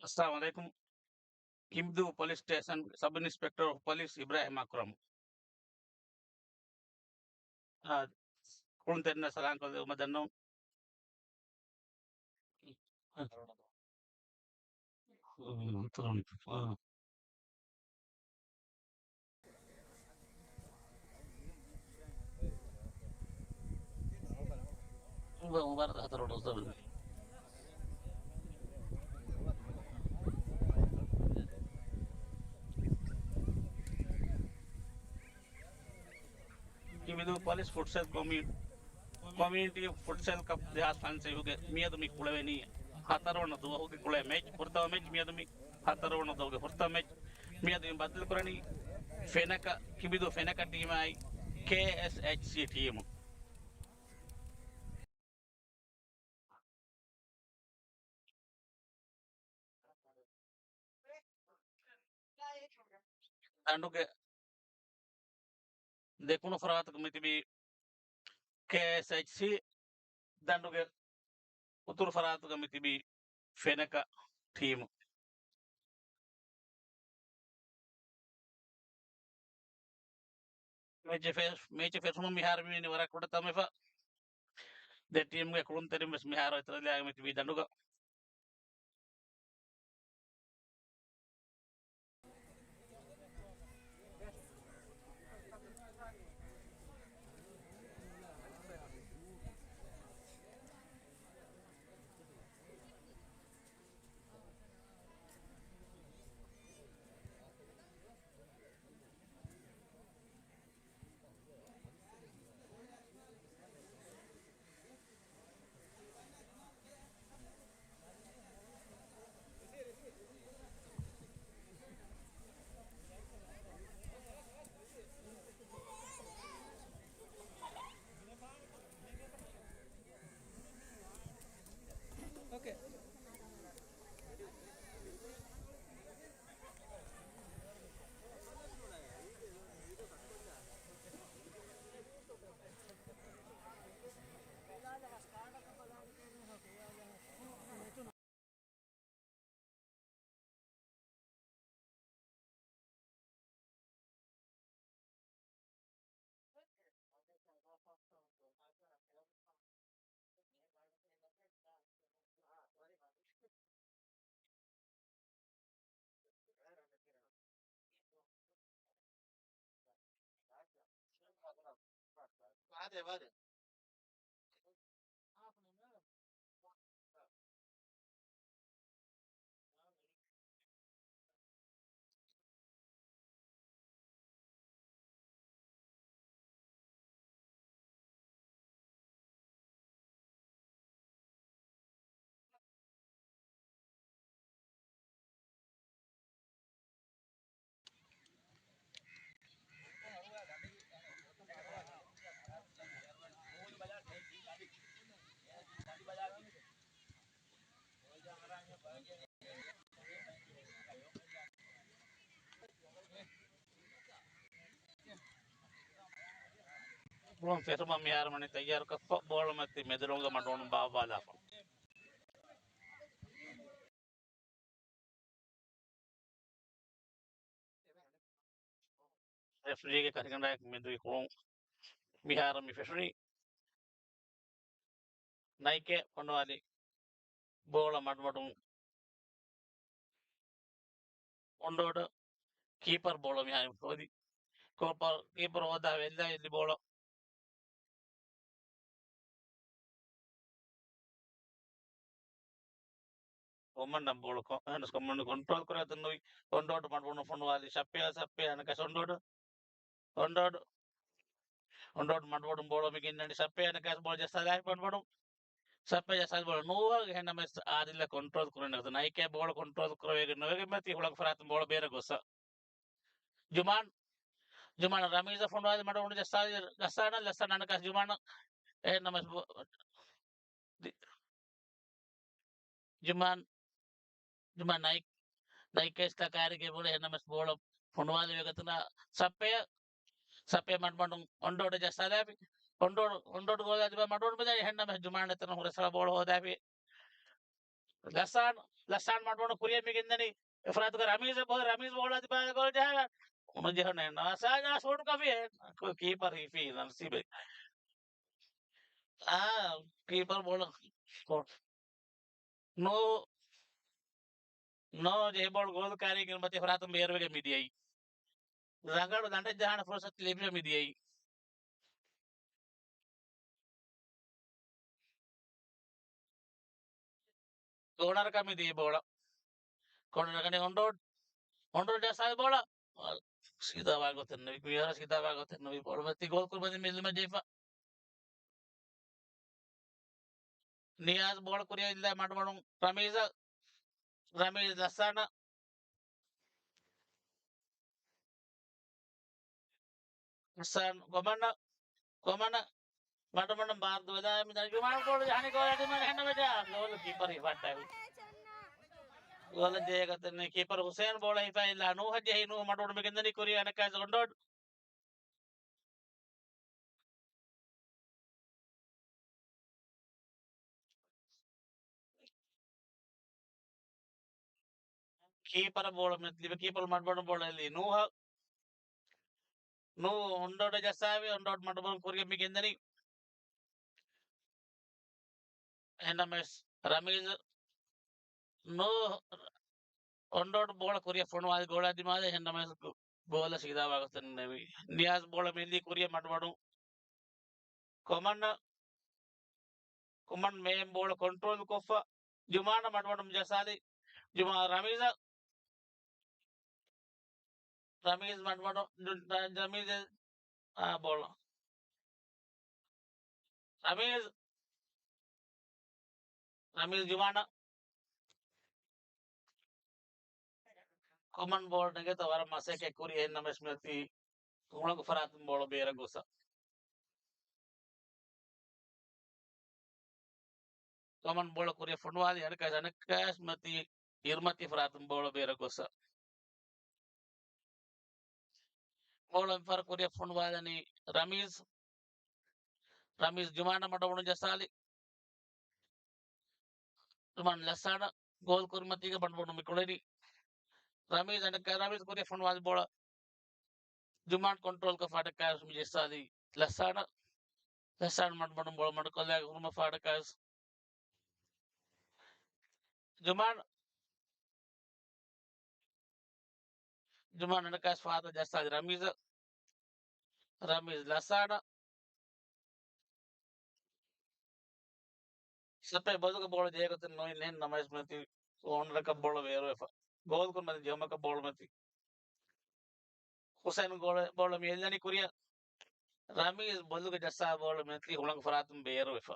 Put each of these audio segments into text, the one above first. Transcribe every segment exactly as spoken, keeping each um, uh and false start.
އައްސަލާމު ޢަލައިކުމް. ކިނބިދޫ ޕޮލިސް ސްޓޭޝަން ސަބް އިންސްޕެކްޓަރ އޮފް ޕޮލިސް އިބްރާހިމް އަކްރަމް. އާ، ކުޅުންތެރިންނަށް ސަލާން ކޮށްދެއްވުމަށް ދަންނަވަން. ކިނބިދޫ ޕޮލިސް ފުޓްސަލް ކޮމި-، ކޮމިއުނިޓީ ފުޓްސަލް ކަޕް ދެހާސް ފަންސަވީސްގެ މިއަދު މި ކުޅެވެނީ ހަތަރުވަނަ ދުވަހުގެ ކުޅޭ މެޗް، ފުރަތަމަ މެޗް މިއަދު މި ހަތަރުވަނަ ދުވަހުގެ ފުރަތަމަ މެޗް މިއަދު މި ބައްދަލުކުރަނީ ފެނަކަ، ކިނބިދޫ ފެނަކަ ޓީމާއި ކޭއެސްއެޗްސީ ޓީމު. ދަނޑުގެ ދެކުނު ފަރާތުގަ މިތިބީ ކޭއެސްއެޗްސީ، ދަނޑުގެ އުތުރު ފަރާތުގަ މިތިބީ ފެނަކަ ޓީމު. މެޗެއް ފެ-، މެޗެއް ފެށުމުން މިހާރު މިވެނީ ވަރަށް ކުޑަ ތަންމެފަ. ދެ ޓީމުގެ ކުޅުންތެރިން ވެސް މިހާރު އެތެރެލާގެ މިތިބީ ދަނޑުގަ. ފެށުމަށް މިހާރު ވަނީ ތައްޔާރުކޮށްފަ، ބޯޅަ މަތި މެދުރޮނގަށް މަޑުވަން ބާއްވާލާފަ. ރެފްރީގެ ކަށިގަނޑާއެކު މެދުވި ކުޅުން މިހާރު މި ފެށުނީ. ނައިކެ ފޮނުވާލި ބޯޅަ މަޑުމަޑުން އޮންޑޯޑަ ކީޕަރ ބޯޅަ މިހާރު ހޯދި. ކޯޕަރ ކީޕަރ ހޯދާ ވެއްލާ އެއްލި ބޯޅަ. ކޮމަންޑަށް ބޯޅަ ކޮ-، އަހަނަސް ކޮމަންޑު ކޮންޓްރޯލް ކުރާތަން ނުވި. އޮންޑޯޑު މަޑުވަނު ފޮނުވާލި ޝަޕިޔާ، ޝަޕިޔާ އަނަކަސް އޮންޑޯޑު. އޮންޑޯޑު. އޮންޑޯޑު މަޑުވަޑުން ބޯޅަ މި ގެންނަނީ ޝަޕިޔާ އަނަކަސް ބޯޅަ ޖައްސާލާފި މަޑުވަޑުން. ޝަޕިޔާ ޖައްސާލި ބޯޅަ ނޫވާ އެހެންނަމަވެސް އާދިލަށް ކޮންޓްރޯލް ކުރަން ނެތް. ނައިކޭ ބޯޅަ ކޮންޓްރޯލް ކުރެވިގެން ނުވެގެން މަތި ހުޅަނގު ފަރާތުން ބޯޅަ ބޭރަށް ގޮއްސަ. ޖުމާން، ޖުމާން ރަމީޒަށް ފޮނުވާލި މަޑުވަޑުން ޖައްސާލި ގައްސާނަ ލައްސާނަ އަނަކަސް ޖުމާން އެހެންނަމަވެސް ބޯ-، ދި-، ޖުމާން، ޖުމާން ނައި-، ނައިކޭސް ތަކާރިގެ ބޯޅަ އެހެންނަމަވެސް ބޯޅަ ފޮނުވާލި ވެގަތުނާ ސައްޕެޔަ، ސައްޕެޔަ މަޑުމަޑުން އޮންޑޯޑަށް ޖައްސާލާފި. އޮންޑޯޑު، އޮންޑޯޑު ގޯލާ ދިމާ މަޑުވަޑުން ބަޖާ އެހެންނަމަވެސް ޖުމާން އެތަނަށް ހުރަސް ބޯޅަ ހޯދާފި. ގައްސާން، ލައްސާން މަޑުމަޑުން ކުރިއަށް މި ގެންދަނީ. އެފަރާތުގަ ރަމީޒަށް ބޯ، ރަމީޒް ބޯޅަ ދިމާލަށް ގޯލް ޖަހާ ނުޖެހުނޭ. ނާސާ ޝޫޓް ކޮށްފި ކީޕަރ ހިފީ ނަސީބެއް. އާ، ކީޕަރ ބޯޅަ ނޯ، ނޯ ޖެހި ބޯޅަ ގޯލް ކާރީގެ މަތި ފަރާތުން ބޭރުވެގެން މިދިޔައީ. ރަނގަޅު ލަނޑެއް ޖަހާނެ ފުރުސަތު ލިބިވެ މިދިޔައީ. ކޯނަރަކަށް މިދިޔައީ ބޯޅަ. ކޯނަރަކަށް އޮންޑޯޑް. އޮންޑޯޑް ޖައްސާލި ބޯޅަ. ސީދާވާ ގޮތެއް ނުވި. މިހާރު ސީދާވާ ގޮތެއް ނުވި. ބޯޅަ މަތި ގޯލް ކުރިމަތި މި ލިބިގެން ޖެހިފަ. ނިޔާޒް ބޯޅަ ކުރިއަށް އިއްލާ މަޑުމަޑުން ރަމީޒަށް. ރަމީޒް ލައްސާނަށް. ލައްސާން ކޮމަން، ކޮމަން މަޑުމަޑުން ބާރު ދުވެލާ މިދަނީ ޖުމާން ބޯޅަ ޖަހަނީ ގޯލަށް ދިމާލަށް ހެންނަމެސް ޖަހާ ގޯލް ކީޕަރ ހިފައްޓާފި. ގޯލަށް ޖެހޭ ގޮތެއް ނެތް. ކީޕަރ ހުސޭން ބޯޅަ ހިފައިލާ ނޫހަށް ޖެހި ނޫހު މަޑުމަޑުން މި ގެންދަނީ ކުރިއަށް އަނެއްކާވެސް އޮންޑޯޑް. ކީޕަރ ބޯޅަ މެ-، ލިބި ކީޕަރ މަޑުމަޑުން ބޯޅަ އެއްލީ ނޫހަށް. ނޫ އޮންޑޯޑަށް ޖައްސާވި، އޮންޑޯޑް މަޑުމަޑުން ކުރިއަށް މި ގެންދަނީ. އެހެންނަމަވެސް ރަމީޒް ނޫ އޮންޑޯޑް ބޯޅަ ކުރިއަށް ފޮނުވާލި ގޯލާ ދިމާލަށް އެހެންނަމަވެސް ގޯ-، ގޯލަށް ސީދާވާ ގޮތެއް ނެވި. ނިޔާޒް ބޯޅަ މިއްލީ ކުރިއަށް މަޑުމަޑުން. ކޮމަން، ކޮމަން މޭން ބޯޅަ ކޮންޓްރޯލް ކޮށްފަ ޖުމާނަށް މަޑުމަޑުން ޖައްސާލި. ޖުމާ ރަމީޒަށް. ރަމީޒް މަޑުމަޑު-، ރަ-، ރަމީޒް، އާ، ބޯޅަ. ރަމީޒް، ރަމީޒް ޖުމާނަށް. ކޮމަން ބޯޅަ ނެގޭތޯ ވަރަށް މަސައްކަތް ކުރި އެހެންނަމަވެސް މިއޮތީ ހުޅަނގު ފަރާތުން ބޯޅަ ބޭރަށް ގޮސް. ކޮމަން ބޯޅަ ކުރިއަށް ފޮނުވާލި އަނެއްކާވެސް، އަނެއްކާވެސް މަތީ އިރުމަތީ ފަރާތުން ބޯޅަ ބޭރަށް ގޮސް. ބޯޅަ މިފަހަރު ކުރިއަށް ފޮނުވާލަނީ ރަމީޒް. ރަމީޒް ޖުމާނަށް މަޑުމަޑުން ޖައްސާލި. ޖުމާން ލައްސާނަށް ގޯލް ކުރިމަތީގަ މަޑުމަޑުން މި ކުޅެނީ. ރަމީޒް އަނެއްކާ، ރަމީޒް ކުރިއަށް ފޮނުވާލި ބޯޅަ ޖުމާން ކޮންޓްރޯލް ކޮށްފަ އަނެއްކާވެސް މި ޖައްސާލީ ލައްސާނަށް. ލައްސާން މަޑުމަޑުން ބޯޅަ މަޑުކޮށްލާ އުރުމަށް ފަހަރަކާވެސް ޖުމާން، ޖުމާން އަނެއްކާވެސް ފަހަތަށް ޖައްސާލި ރަމީޒަށް. ރަމީޒް ލައްސާނަށް. ސަޕެ ބޮލުގަ ބޯޅަ ޖެހޭ ގޮތެއް ނުވި އެހެން ނަމަވެސް މެތި ކޯނަރަކަށް ބޯޅަ ބޭރުވެފަ. ގޯލް ކުރިމަތި ޖެހުމަކަށް ބޯޅަ މެތި. ހުސެން ގޯޅަ-، ބޯޅަ މި އެއްލަނީ ކުރިއަށް. ރަމީޒް ބޮލުގަ ޖައްސާ ބޯޅަ މެތި ހުޅަނގު ފަރާތުން ބޭރުވެފަ.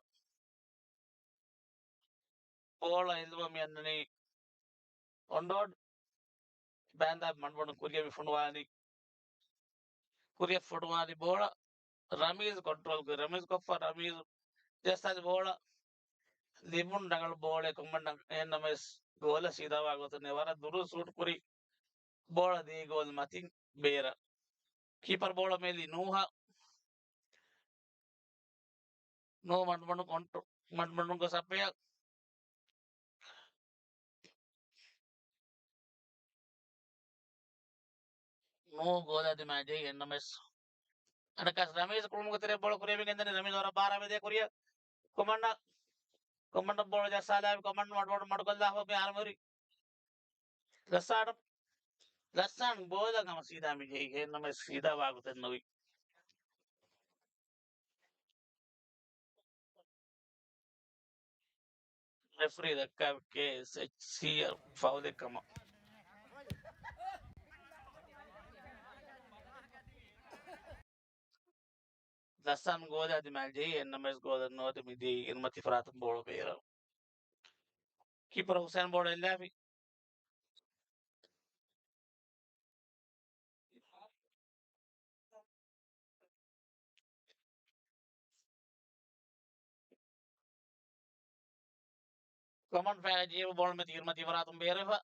ބޯޅަ އެއްލުމަށް މި އަންނަނީ އޮންޑޯޑް. ބާންދާ މަޑުމަޑުން ކުރިއަށް މި ފޮނުވާލި. ކުރިއަށް ފޮނުވާލި ބޯޅަ ރަމީޒް ކޮންޓްރޯލް ކުރި. ރަމީޒް ކޮށްފަ ރަމީޒް ޖައްސާލި ބޯޅަ ލިބުން ރަނގަޅު ބޯޅައެއް ކޮމަންޑަށް އެހެންނަމަވެސް ގޯލަށް ސީދާވާ ގޮތެއް ނެތް. ވަރަށް ދުރުން ސޫޓް ކުރި ބޯޅަ ދިޔައީ ގޯލް މަތިން ބޭރަށް. ކީޕަރ ބޯޅަ މިއެއްލީ ނޫހަށް. ނޫ މަޑުމަޑު ކޮންޓްރޯ-، މަޑުމަޑުން ގޮސް ސަޕެއަށް. ނޫ ގޯލާ ދިމާ ޖެހި އެންނަމެސް. އަނެއްކާސް ރަމީޒް ކުޅުމުގެ ތެރެ ބޯޅަ ކުރިއަށް މި ގެންދަނީ. ރަމީޒް ވަރަށް ބާރާ މެދޭ ކުރިއަށް. ކޮމަންޑަ-، ކޮމަންޑަ ބޯޅަ ޖައްސާލާ ކޮމަންޑަ މަޑުމަޑު މަޑުކޮށްލާ ހޮ މި އާރަމުރި. ލައްސާން، ލައްސާން ބޯލަށް ހަމަ ސީދާ މި ޖެހި. އެހެންނަމަވެސް ސީދާ ވާގޮތެއް ނުވި. ރެފްރީ ދައްކާ ކޭއެސްއެޗްސީއަށް ފައުލެއް ކަމަށް. ލައްސާން ގޯލާ ދިމާލަށް ޖެހި އެންނަމެސް ގޯލެއް ނުވަތަ މިދިޔައީ އިރުމަތި ފަރާތުން ބޯޅަ ބޭރަށް. ކީޕަރ ހުސެން ބޯޅަ އެއްލާފި. ކޮމަން ފައި ޖީބު ބޯޅަ މެތި އިރުމަތި ފަރާތުން ބޭރުވެފަ.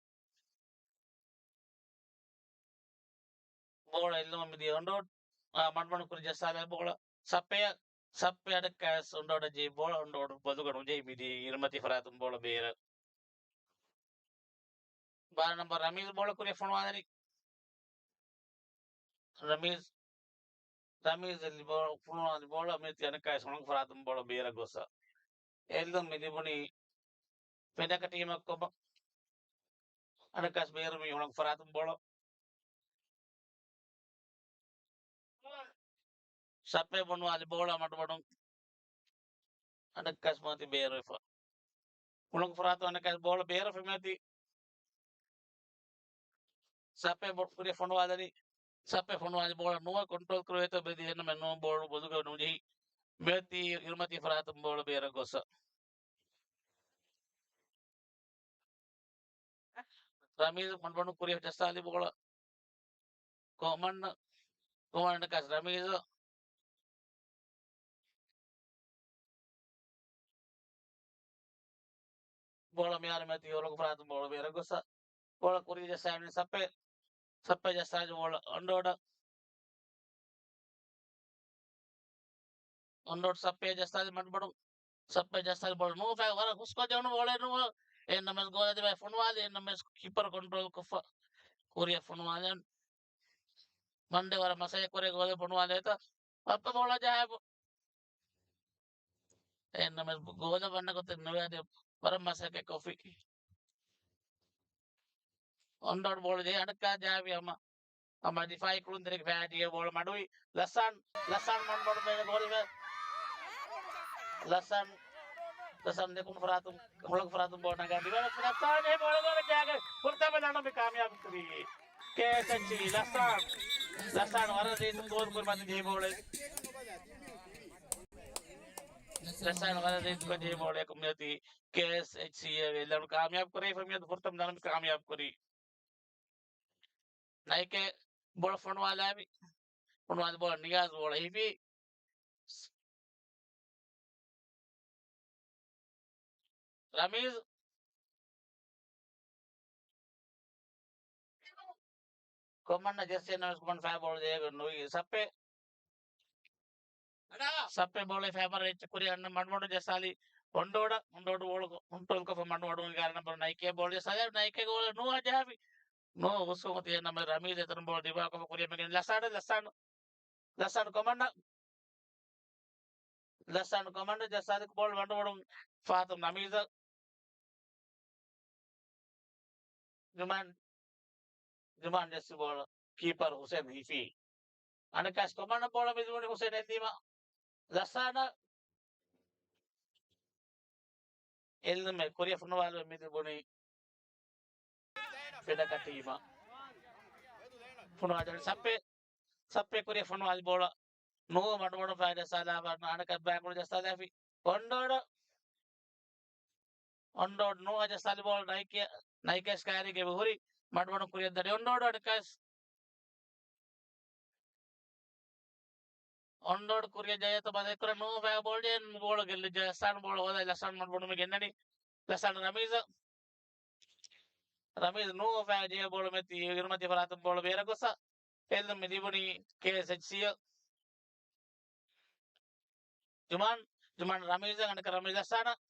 ބޯޅަ އެއްލުމަށް މިދިޔަ އޮންޑޯޑް، އާ، މަޑުމަޑު ކުރި ޖައްސާލާ ބޯޅަ ސައްޕެއަށް، ސައްޕެ އަޑެއްކާވެސް އޮންޑޯޑަށް ޖެހި ބޯޅަ އޮންޑޯޑު ބޮލުގަ ނުޖެހި މިދިޔަ އިރުމަތި ފަރާތުން ބޯޅަ ބޭރަށް. ބާރަ ނަމްބަރު ރަމީޒް ބޯޅަ ކުރިއަށް ފޮނުވާލަނީ. ރަމީޒް، ރަމީޒް ލިބޯ-، ފޮނުވާލި ބޯޅަ މިއޮތީ އަނެއްކާވެސް ހުޅަނގު ފަރާތުން ބޯޅަ ބޭރަށް ގޮސް. އެއްލުން މި ލިބުނީ ފެނަކަ ޓީމަށް ކޮބަ. އަނެއްކާވެސް ބޭރު މި ހުޅަނގު ފަރާތުން ބޯޅަ. ސައްޕެ ބޮނުވާލި ބޯޅަ މަޑުމަޑުން އަނެއްކާވެސް މިއޮތީ ބޭރުވެފަ. ހުޅަނގު ފަރާތުން އަނެއްކާވެސް ބޯޅަ ބޭރުވެފަ މިއޮތީ. ސައްޕެ ބޯ-، ކުރިއަށް ފޮނުވާލަނީ. ސައްޕެ ފޮނުވާލި ބޯޅަ ނުވަ ކޮންޓްރޯލް ކުރެވޭތޯ ބެލި އެހެންނަމަ ނުވަ ބޯޅަ ބޮލުގަ ނުޖެހި. މިއޮތީ އިރުމަތީ ފަރާތުން ބޯޅަ ބޭރަށް ގޮސް. ރަމީޒް މަޑުމަޑުން ކުރިއަށް ޖައްސާލި ބޯޅަ. ކޮމަން، ކޮމަން އަނެއްކާވެސް ރަމީޒް. ބޯޅަ މިހާރު މިއޮތީ ހުޅަނގު ފަރާތުން ބޯޅަ ބޭރަށް ގޮސް. ބޯޅަ ކުރިއަށް ޖައްސާލި ސައްޕެ. ސައްޕެ ޖައްސާލި ބޯޅަ އޮންޑޯޑަށް. އޮންޑޯޑް ސައްޕެ ޖައްސާލި މަޑުމަޑުން. ސައްޕެ ޖައްސާލި ބޯޅަ ނުވަ ފައި ވަރަށް ހުސްކޮށް ޖެހުނު ބޯޅައެއް ނުވަ. އެހެންނަމަވެސް ގޯލާ ދިމާއަށް ފޮނުވާލި. އެހެންނަމަވެސް ކީޕަރު ކޮންޓްރޯލް ކޮށްފަ ކުރިއަށް ފޮނުވާލަން. މަންޑޭ ވަރަށް މަސައްކަތް ކުރޭ ގޯލެއް ފޮނުވާލޭތަ؟ ސައްޕެ ބޯޅަ ޖަހާފަ. އެހެންނަމަވެސް ގޯލަށް ވަންނަ ގޮތެއް ނުވެ އަދި ވަރަށް މަސައްކަތް ކޮށްފި. އޮންޑޯޑް ބޯޅަ ޖެހި އަނެއްކާ ޖަހާފި ހަމަ، ހަމަ ދިފާއީ ކުޅުންތެރިންގެ ފައި ޖެހި ބޯޅަ މަޑުވި. ލަސާން، ލަސާން މަޑުމަޑުން މޭ ގޯލުގަ. ލަސާން، ލަސާން ދެކުނު ފަރާތުން، ހުޅަނގު ފަރާތުން ބޯޅަ ނަގާ ދިވާ ލަސާން ޖެހި ބޯޅަ ގޯލަށް ޖަހާގެން ފުރަތަމަ ލަނޑު މި ކާމިޔާބު ކުރީ. ކޭއެސްއެޗްސީ ލަސާން، ލަސާން ވަރަށް ރީތި ގޯލް ކުރިމަތި ޖެހި ބޯޅަ. ލަސާން ވަރަށް ރީތިކޮށް ޖެހި ބޯޅަ ކުރިމަތި ކޭއެސްއެޗްސީ އެ ލަނޑު ކާމިޔާބު ކުރެވިފަ މިއަދު ފުރަތަމަ ލަނޑު މި ކާމިޔާބު ކުރީ. ނައިކޭ ބޯޅަ ފޮނުވާލާވި. ފޮނުވާލި ބޯޅަ ނިޔާޒް ބޯޅަ ހިފީ. ރަމީޒް. ކޮމަން ޖެއްސީ ނަމަވެސް ކޮމަން ފައި ބޯޅަ ޖެހިގެން ނުވި ސައްޕެ. ސައްޕެ ބޯޅަ ފައިބަރ އެއްޗެއް ކުރި އަންނަ މަޑުމަޑު ޖައްސާލި އޮންޑޯޑަ، އޮންޑޯޑު ބޯޅަ ކޮންޓްރޯލް ކޮށްފަ މަޑުމަޑު ގާރަ ނަމްބަރު ނައިކޭ ބޯޅަ ޖައްސާލި، ނައިކޭ ގޯލަށް ނޫހާ ޖަހާފި. ނޫހާ ހުސްކޮށް ތިޔަ ނަމަ ރަމީޒް އެތަނުން ބޯޅަ ދިމާކޮށް ކުރިއަށް މިގެން ލަސާން، ލަސާން، ލަސާން ކޮމަން، ލަސާން ކޮމަން ޖައްސާލި ބޯޅަ މަޑުމަޑުން ފަހަތުން ރަމީޒަށް. ޖުމާން، ޖުމާން ޖެއްސި ބޯޅަ ކީޕަރު ހުސެން ހިފީ. އަނެއްކާސް ކޮމަން ބޯޅަ މި ލިބުނީ ހުސެން އެއްލީމަ ލަސާނަށް އެއްލުމެއް ކުރިއަށް ފޮނުވާލުމެއް މި ލިބުނީ ފެނަކަ ޓީމަށް. ފޮނުވާލި ސައްޕެ، ސައްޕެ ކުރިއަށް ފޮނުވާލި ބޯޅަ ނޫހު މަޑުމަޑު ފައި ޖައްސާލާފަ އަނެއްކާ ބައިކުޅަ ޖައްސާލާފި. އޮންޑޯޑަ އޮންޑޯޑް ނޫހަށް ޖައްސާލި ބޯޅަ ނައިކޭ، ނައިކޭ ސްކައިރީގެ ހުރި މަޑުމަޑުން ކުރިއަށް ދަނީ އޮންޑޯޑް އަނެއްކާސް. އޮންޑޯޑް ކުރިއަށް ޖައްސާލި ބަދަލުކުރަން ނޫހު ފައި ބޯޅަ ޖެހި ބޯޅަ ގެއްލި ޖައްސާން ބޯޅަ ހޯދާ ލަސާން މަޑުމަޑުން މި ގެންނަނީ. ލަސާން ރަމީޒަށް. ރަމީޒް ނޫހު ފައި ޖެހި ބޯޅަ މިއޮތީ އިރުމަތީ ފަރާތުން ބޯޅަ ބޭރަށް ގޮސް އެއްލުން މި ލިބުނީ ކޭއެސްއެޗްސީއަށް. ޖުމާން، ޖުމާން ރަމީޒަށް އަނެއްކާ ރަމީޒް ލަސާނަށް،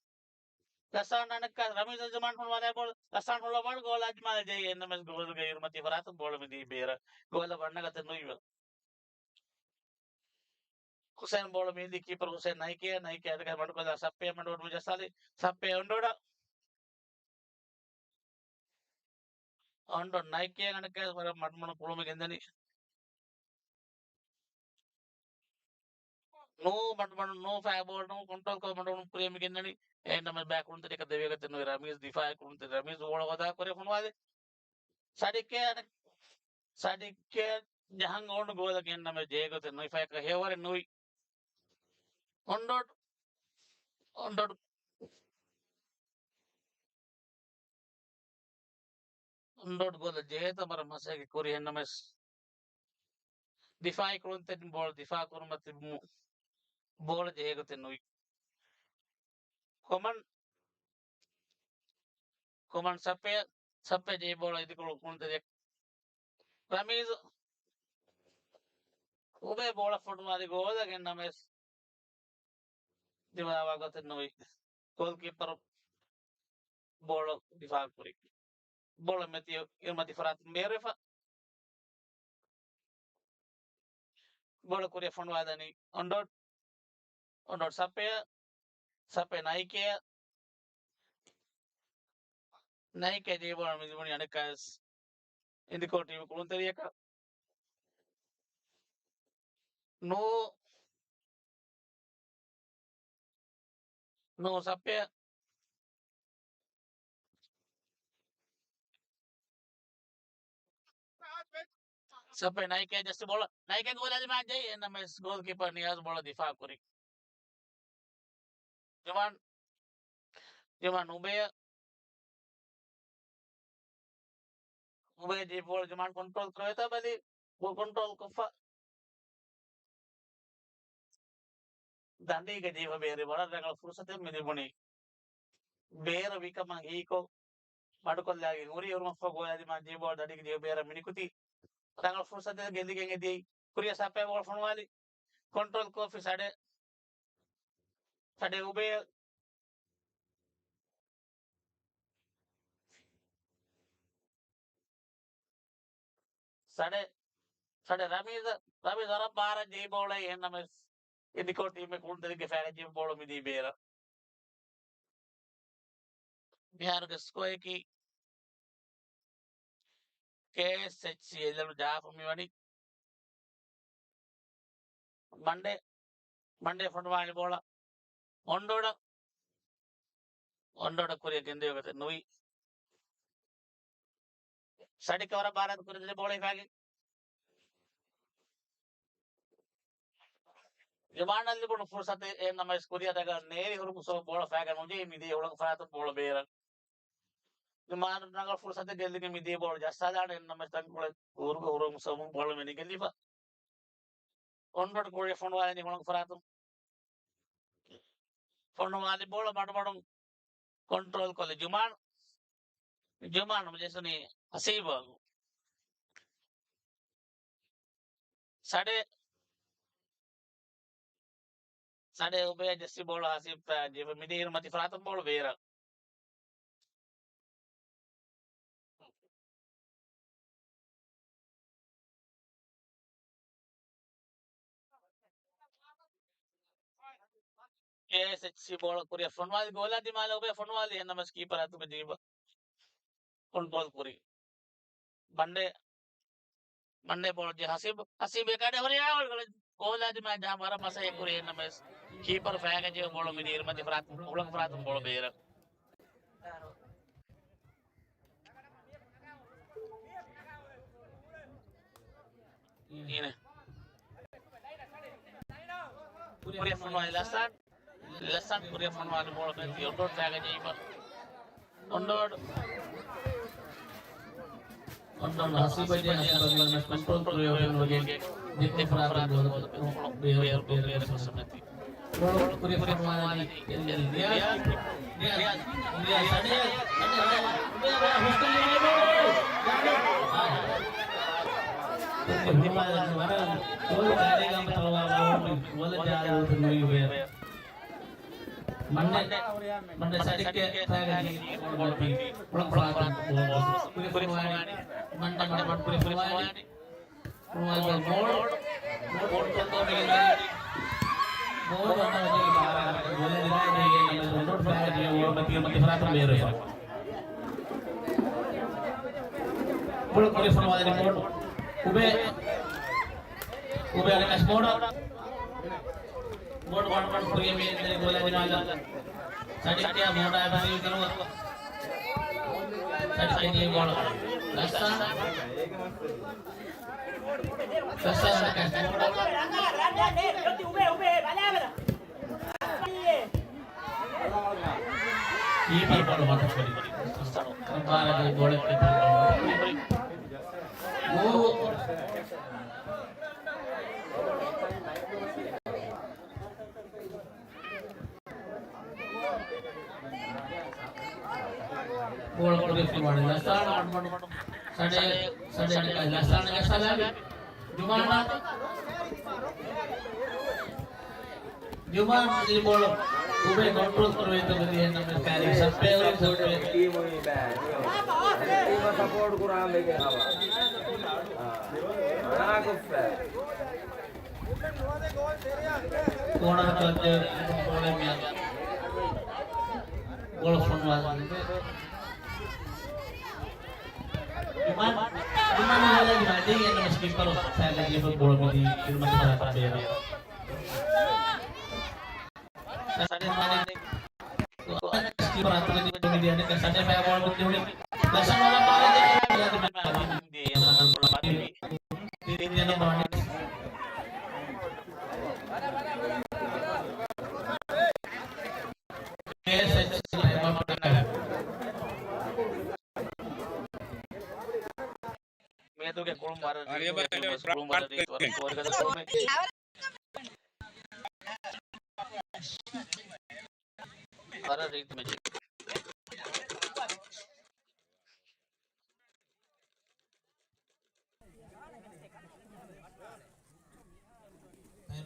ލަސާން އަނެއްކާ ރަމީޒަށް ޖުމާން ފޮނުވާލާ ބޯޅަ ލަސާން ހުޅުވާ ބޯޅަ ގޯލާ ދިމާލަށް ޖެހި އެންނަމެސް ގޯލުގެ އިރުމަތީ ފަރާތުން ބޯޅަ މިދީ ބޭރަށް ގޯލަށް ވަންނަ ގޮތެއް ނުވި. ހުސެން ބޯޅަ މިދީ ކީޕަރު ހުސެން ނައިކޭ، ނައިކޭ އަނެއްކާ މަޑުކޮށްލާ ސައްޕެ މަޑުމަޑު ޖައްސާލި، ސައްޕެ އޮންޑޯޑަ. އޮންޑޯޑް ނައިކޭ އަނެއްކާ ވަރަށް މަޑުމަޑު ކުޅުމެއް ގެންދަނީ. ނޫ މަޑުމަޑު ނޫ ފައި ބޯޅަ ނޫ ކޮންޓްރޯލް ކޮށް މަޑުމަޑު ކުރިއަށް މި ގެންދަނީ. އެހެންނަމަވެސް ބައި ކުޅުންތެރިޔަކަށް ދެވޭ ގޮތެއް ނުވި ރަމީޒް ދިފާއީ ކުޅުންތެރި ރަމީޒް ބޯޅަ ހޯދާ ކުރިއަށް ފޮނުވާލި. ސަޑިކޭ އަނެއް، ސަޑިކޭ ޖަހަން އޮން ގޯލަށް ގެންނަމެ ޖޭ ގޮތެއް ނުވި ފަޔަކަށް ހެޔޮވަރެއް ނުވި. އޮންޑޯޑް، އޮންޑޯޑް، އޮންޑޯޑް ގޯލަށް ޖެހޭތަ ވަރަށް މަސައްކަތް ކުރި އެހެންނަމަވެސް ދިފާއީ ކުޅުންތެރިން ބޯޅަ ދިފާ ކުރުމަށް ތިބުމު ބޯޅަ ޖެހޭ ގޮތެއް ނުވި. ކޮމަން، ކޮމަން ސައްޕެ، ސައްޕެ ޖެހި ބޯޅަ އިދިކޮޅު ކުޅުންތެރި ރަމީޒު އުބޭ ބޯޅަ ފޮނުވާލި ގޯލަށް ގެންނަމެސް ދިމާވާ ގޮތެއް ނުވި. ގޯލްކީޕަރު ބޯޅަ ދިފާ ކުރި. ބޯޅަ މެތި އިރުމަތި ފަރާތުން ބޭރުވެފަ. ބޯޅަ ކުރިއަށް ފޮނުވާލަނީ އޮންޑޯޑް. އޮންޑޯޑް ސައްޕެއަށް، ސައްޕެ ނައިކެއަށް. ނައިކެ ޖެހި ބޯޅަ މި ލިބުނީ އަނެއްކާވެސް އިންދިކޯ ޓީމު ކުޅުންތެރިޔަކަށް. ނޫ، ނޫ ސައްޕެ، ސައްޕެ ނައިކެ ޖެހި ބޯޅަ، ނައިކެ ގޯލާ ދިމާ ޖެހި، އެންނަމެސް ގޯލް ކީޕަރ ނިޔާޒް ބޯޅަ ދިފާ ކުރި. ޖުމާން، ޖުމާން އުބޭ، އުބޭ ޖެހި ބޯޅަ ޖުމާން ކޮންޓްރޯލް ކުރެވޭތާ ބަލި، ބޯ ކޮންޓްރޯލް ކޮށްފަ. ދަނޑީގަ ޖެހިފަ ބޭރު ވަރަށް ރަނގަޅު ފުރުސަތެއް މި ލިބުނީ. ބޭރު ވިކަމަށް ހީކޮށް، މަޑުކޮށްލާގެން ހުރި އުރުމަށްފަހު ގޯލާ ދިމާ ޖެހި ބޯޅަ ދަނޑީގަ ޖެހި ބޭރަށް މިނިކުތީ. ރަނގަޅު ފުރުސަތެއް ގެއްލިގެން އެދިޔައީ. ކުރިއަށް ސައްޕެ ބޯޅަ ފޮނުވާލި. ކޮންޓްރޯލް ކޮށްފި ސަޑެ. ސަޑެ އުބޭ. ސަޑެ، ސަޑެ ރަމީޒަށް، ރަމީޒް ވަރަށް ބާރަށް ޖެހި ބޯޅައެއް އެހެންނަމަވެސް، އިންދިކޯ ޓީމެއް ކުޅުންތެރިންގެ ފައިގަ ޖެހި ބޯޅަ މިދީ ބޭރަށް. މިހާރުގެ ސްކޯއަކީ ކޭއެސްއެޗްސީ އެލް ޖާފު މިވަނީ. މަންޑޭ، މަންޑޭ ފޮނުވާލި ބޯޅަ އޮންޑޯޑަށް، އޮންޑޯޑަށް ކުރިއަށް ގެންދެވޭ ގޮތެއް ނުވި. ސަޑިކަ ވަރަށް ބާރަށް ކުރި ދެ ބޯޅަ ހިފާގެން. ޖުމާނަށް ލިބުނު ފުރުސަތެއް އެހެންނަމަވެސް ކުރިއަށް ދަގަ ނޭރި ހުރުމުސޯ ބޯޅަ ފައިގަ ނުޖެހި މިދިޔަ ހުޅަނގު ފަރާތުން ބޯޅަ ބޭރަށް. ޖުމާނަށް ރަނގަޅު ފުރުސަތެއް ގެއްލިގެން މިދިޔަ ބޯޅަ ޖައްސާލާނެ އެހެންނަމަވެސް ތަންކޮޅެއް ހުރުގަ ހުރުމުސޯމުން ބޯޅަ މިނިގެން ލިބިފަ. އޮންޑޯޑް ކުރިއަށް ފޮނުވާލަނީ ހުޅަނގު ފަރާތުން. ފޮނުވާލި ބޯޅަ މަޑުމަޑުން ކޮންޓްރޯލް ކޮށްލި ޖުމާން. ޖުމާން ޖެހި ހަސީބަށް. ސަޑެ، ސަޑެ އުބޭ ޖެހި ބޯޅަ ހަސީބް ފައި ޖެހި މިދިޔަ އިރުމަތި ފަރާތުން ބޯޅަ ބޭރަށް. ކޭއެސްއެޗްސީ ބޯޅަ ކުރިއަށް ފޮނުވާލި ގޯލާ ދިމާލަށް އުބޭ ފޮނުވާލި އެހެންނަމަވެސް ކީޕަރ އަތުގަ ޖެހި ކޮންޓްރޯލް ކުރި. މަންޑޭ، މަންޑޭ ބޯޅަ ޖެހި ހަސީބް، ހަސީބް އެކަޑެ ހުރި އާވަރު ގޯލާ ދިމާ ޖަހާ ވަރަށް މަސައްކަތް ކުރި އެހެންނަމަވެސް ކީޕަރ ފައިގަ ޖެހި ބޯޅަ މިދިޔަ އިރުމަތި ފަރާތުން، ހުޅަނގު ފަރާތުން ބޯޅަ ބޭރަށް. ކުރިއަށް ފޮނުވާލި ލަސްއާން. ލަސްއާން ކުރިއަށް ފޮނުވާލި ބޯޅަ މެތި އޮންޑޯޑް ފައިގަ ޖެހިފަ. އޮންޑޯޑް. އޮންޑޯޑް ހަސީބަށް ޖެހި ހަސީބަށް ކޮންޓްރޯލް ކުރިއަށް ފޮނުވާލި ދެއްތެ ފަރާތުން ބޭރު، ބޭރު، ބޭރު ފުރުސަތެއް. ކުރިއަށް ފޮނުވާލަނީ ނިޔާޒް. ނިޔާޒް، ނިޔާޒް، ސަޑެ، ސަޑެ، ހުސްކޮށްލި ބޭރު. މަންޑޭ، މަންޑޭ ސަޑިކްގެ ފައިގަ ޖެހި ބޯޅަ މިދީ ހުޅަނގު ފަރާތުން ބޯޅަ ކުރިއަށް ފޮނުވާލި. މަންޑޭ، މަންޑޭ ބޯޅަ ކުރިއަށް ފޮނުވާލި. ފޮނުވާލި ބޯޅަ މޯޅު، މޯޅު ކޮންޓްރޯލް ކޮށްފަ މިގެންދާ. މޯޅު އަންނަ ވަނީ ބާރަށް ގޯލެއް ދިމާލަށް އޮންޑޯޑް ފައިގަ ޖެހި ބޯޅަ މިދިޔަ އިރުމަތި ފަރާތުން ބޭރުވެފަ. ބޯޅަ ކުރިއަށް ފޮނުވާލަނީ މޯޑް. އުބޭ. އުބޭ އަނެއްކާވެސް މޯޑަށް. މޯޑް ވަން ވަން ކުރިއަށް މި އެންދެނީ ގޯލާ ދިމާލަށް. ސަޑިކް މޯޑާ ބަލީ ކަނުވަ. ސަޑިކް އައި ބޯޅަ. ލަސްއާން. ލަސްއާން އަނެއްކާވެސް މޯޑަށް. ކީޕަރ ބޯޅަ ވަތަށް ކުރި. ކަންބާރަގެ ބޯޅަ ކީޕަރ ބޯޅަ. މޫ. ބޯޅަ ކުރިއަށް ފޮނުވާލަނީ ލަސްއާން. ސަޑެ، ސަޑެ އަނެއްކާ ލަސްއާން ގަސްއާލާ. ޖުމާން. ޖުމާން ދިރި ބޯޅަ. ކޮންޓްރޯލް ކުރެވޭތޯ މިދިޔަ ނަމަ ކާރި ސައްޕޭ އޮވެ ސައްޕޭ. ޓީމު ސަޕޯޓް ކުރާން ވެގެން ހަވާ. ކޯނަރ ކައްޗަށް ބޯޅަ މިއަށް ގޯޅަ ފޮނުވާލި. އިމާން، އިމާން ހާލަށް މަޑީ އެން އެމް ސް ކީޕަރު ސާގަ ލިބު ބޯޅަ މިދީ ކިރުމަތި ފަރާތަށް ބޭރަށް. ސަޑި މާނި. ކީޕަރު އަތުގަ ލިބު މިދީ އަނެއްކާ ސަޑި ފައި ބޯޅަ ކުއްޖެ ހުޅި. ލަސަން ވަރަށް ބޯޅަ ދޭ. ތިން ދެން ބޯޅަ. ކޭއެސްއެޗް ޓައިމް އައުޓް. މިއަދުގެ ކުޅުން ވަރަށް ރީތި، ކުޅުން ވަރަށް ރީތި، ވަރަށް ކޯރިގަދަ ކުޅުމެއް. ވަރަށް ރީތި މެޗެއް.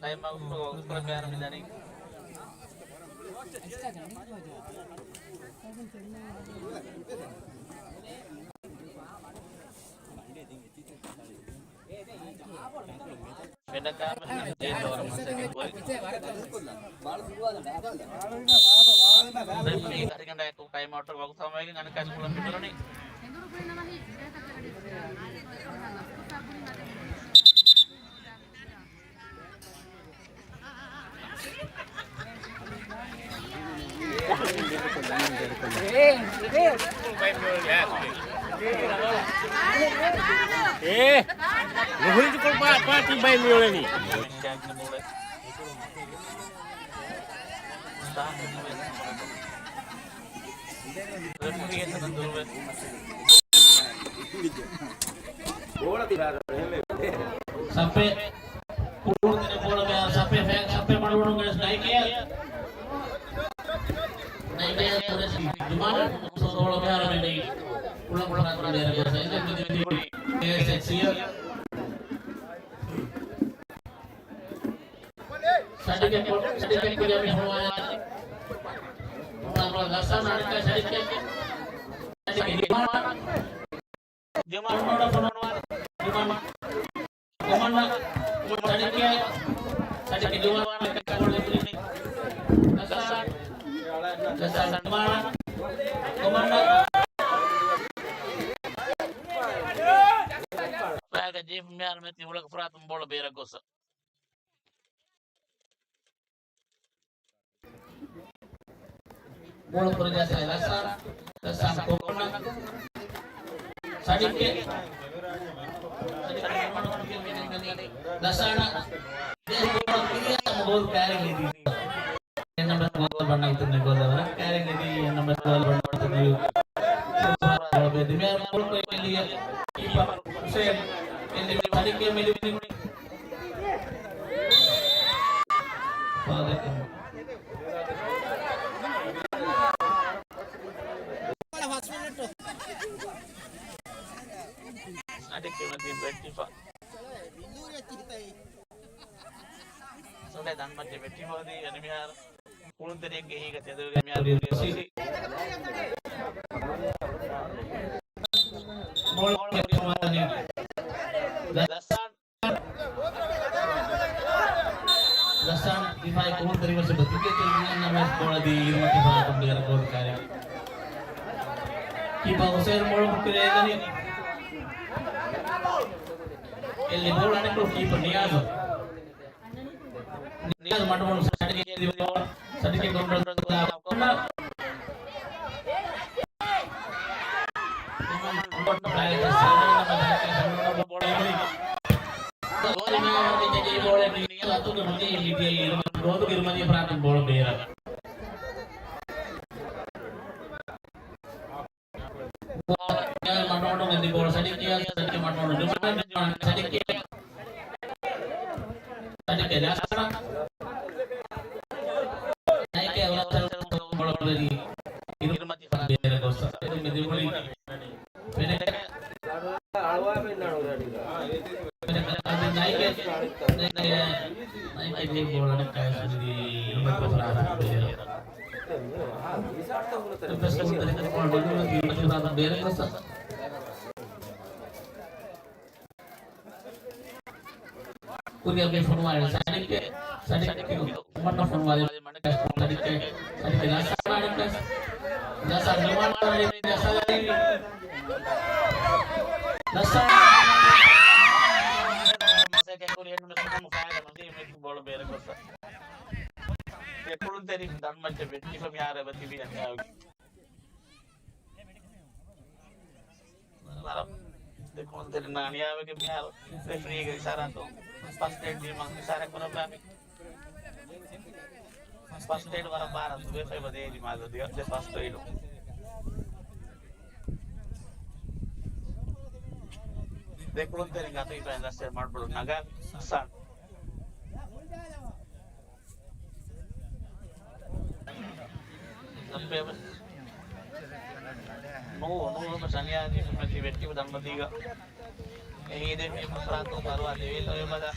ޓައިމް އައުޓް އުފުރަ ކައިރި މިދަނީ. ފެނަކާމެ ޖޭ ދޯރ މަސައްކަތް ކުރި. ރެފްރީ ކަރިގަނޑާއެކު ޓައިމް އައުޓް ވަގުތު ހަމަވެގެން އަނެއްކާ ސްކޫލަށް މިދުރަނީ. އޭ، ނުހުރި ކޮޅު ޕާ-، ޕާޓީ ބައި މިއުޅެނީ. ސައްޕެ ކުޅުން ދިން ބޯޅަ މިހާރު ސައްޕެ ފެ-، ސައްޕެ މަޑުވަނުން ގެނެސް ނައިކެއާ. ނައިކެއާ ގެނެސް ޖުމާން ބޯޅަ މިހާރު މިދީ. ކުޅަން ކުޅަން ބޭރަށް ގޮސް އެ މިދި މިދި ކޭއެސްއެޗްސީ. ސަޑިކެ ކޮ-، ސަޑިކެ ކުރިޔަށް މި ހޮވާ. ލަސާން އަނެއްކާ ސަޑިކެ. ސަޑިކެ ޖުމާން. ޖުމާން ނޯޑަ ފޮނުވާ. ޖުމާން. ކޮމަންޑަ. ސަޑިކެ. ސަޑިކެ ޖުމާން. ލަސާން. ލަސާން ޖުމާން. ކޮމަންޑަ. ފައިގަ ޖީފް މިހާރު މެތި ހުޅަކު ފަރާތުން ބޯޅަ ބޭރަށް ގޮސް. ބޯޅަ ކުރިޔަސް ލަސާން، ލަސާން ކޮން ސަޑިކެ، ލަސާން، ދެ ބޯޅަ ކުރިޔަސް ގޯލް ކާރި ލިދީ. އެން ނަމްބަރު ގޯލް ބަންނަގަތުން ގޯލް ވަރަށް ކާރި ލިދީ، އެން ނަމްބަރު ގޯލް ބަންނަގަތުން ބޯޅަ ބޭ ދިމެ ބޯޅަ ކުރިޔަސް ކީޕަރު ހުސެން އެން ސަޑިކެ މިލި ސަޑިކެ މަތި ބެއްޓިފަ. ސުނޑެ ދަންމައްޗެ ބެއްޓިފަ ދީ އަނި މިހާރު. ކުޅުންތެރިއެއްގެ ހީގަ ތެދުވެގެން މިހާރު ދިޔަ ސި. ބޯޅަ ލަސާން. ލަސާން ދިފާއީ ކުޅުންތެރި މަސައްކަތް ތިކެޓް ލިޔަން ނަމަވެސް ބޯޅަ ދީ އިރުމަތި ފަރާތުން ބޭރަށް ގޯލް ކާރި. ކީޕަރު ހުސެން ބޯޅަ ބުކިރޭ ދަނީ. އެއްލި ބޯޅަ އަނެއްކޮޅު ކީޕަރު ނިޔާޒު. ނިޔާޒު މަޑުމަޑު ސަޑިކެ ދިވެ ބޯޅަ. ސަޑިކެ ކޮންޓްރޯލް ކޮށްލާ. ގޯލުގެ މަތީ ލިބި އިރުމަތި ފަރާތުން ބޯޅަ ބޭރަށް. މަޑުމަޑުން އެދި ބޯޅަ ސަޑިކެ، ސަޑިކެ މަޑުމަޑުން ޖުމާން، ޖުމާން ސަޑިކެ. ސަޑިކެ ލަސްކަރަން. ނައިކެ އުރަސަލް ބޯޅަ ބެރި. އިރުމަތި ފަރާތުން ބޭރަށް ގޮސް. މި ދިވެހި ފެނެ-، ފެނެ-، ނައިކެ، ނައިކެ، ނައިކެ ދިވެހި ބޯޅަ ނައިކެ އިރުމަތި ފަރާތުން ބޭރަށް. ކުރިއަށް މި ފޮނުވާލި ސަޑިކެ، ސަޑިކެ، މަންނަ ފޮނުވާލި ސަޑިކެ، ސަޑިކެ ލަސް ސަޑިކެ، ލަސް ނުވާ ސަޑިކެ، ލަސް ލަސް ބޯޅަ ބޭރަކޮށް ދެކުޅުންތެރިން ދަންމައްޗަށް ވެއްޓިފަ މިހާރު އެބަ ތިބީ އަނިޔާވެގެން. ވަރަށް ދެކުޅުންތެރިންނަށް އަނިޔާވެގެން މިހާރު ރެފްރީގެ އިޝާރާތު ފަސްޓް އެއް ޓީމަށް އިޝާރާތް ކުރައްވާ މި ފަސްޓް އެއް ވަރަށް ބާރަށް ދުވެފަ އެބަ ދޭ ދިމާލަށް ދިޔަ ދެ ފަސްޓް އެއް. ދެކުޅުންތެރިން އަތުވެފައި ލަސް މަޑުބޮޑު ނަގާ ސާން. ނޫ، ނޫ ސަނިޔާ ދީފުމެތި ވެއްޓިވު ދަންމަތީގަ އެހީދެ މި މަސްރާތު ބަރުވާ ދެވީތޯ އެބަލަ.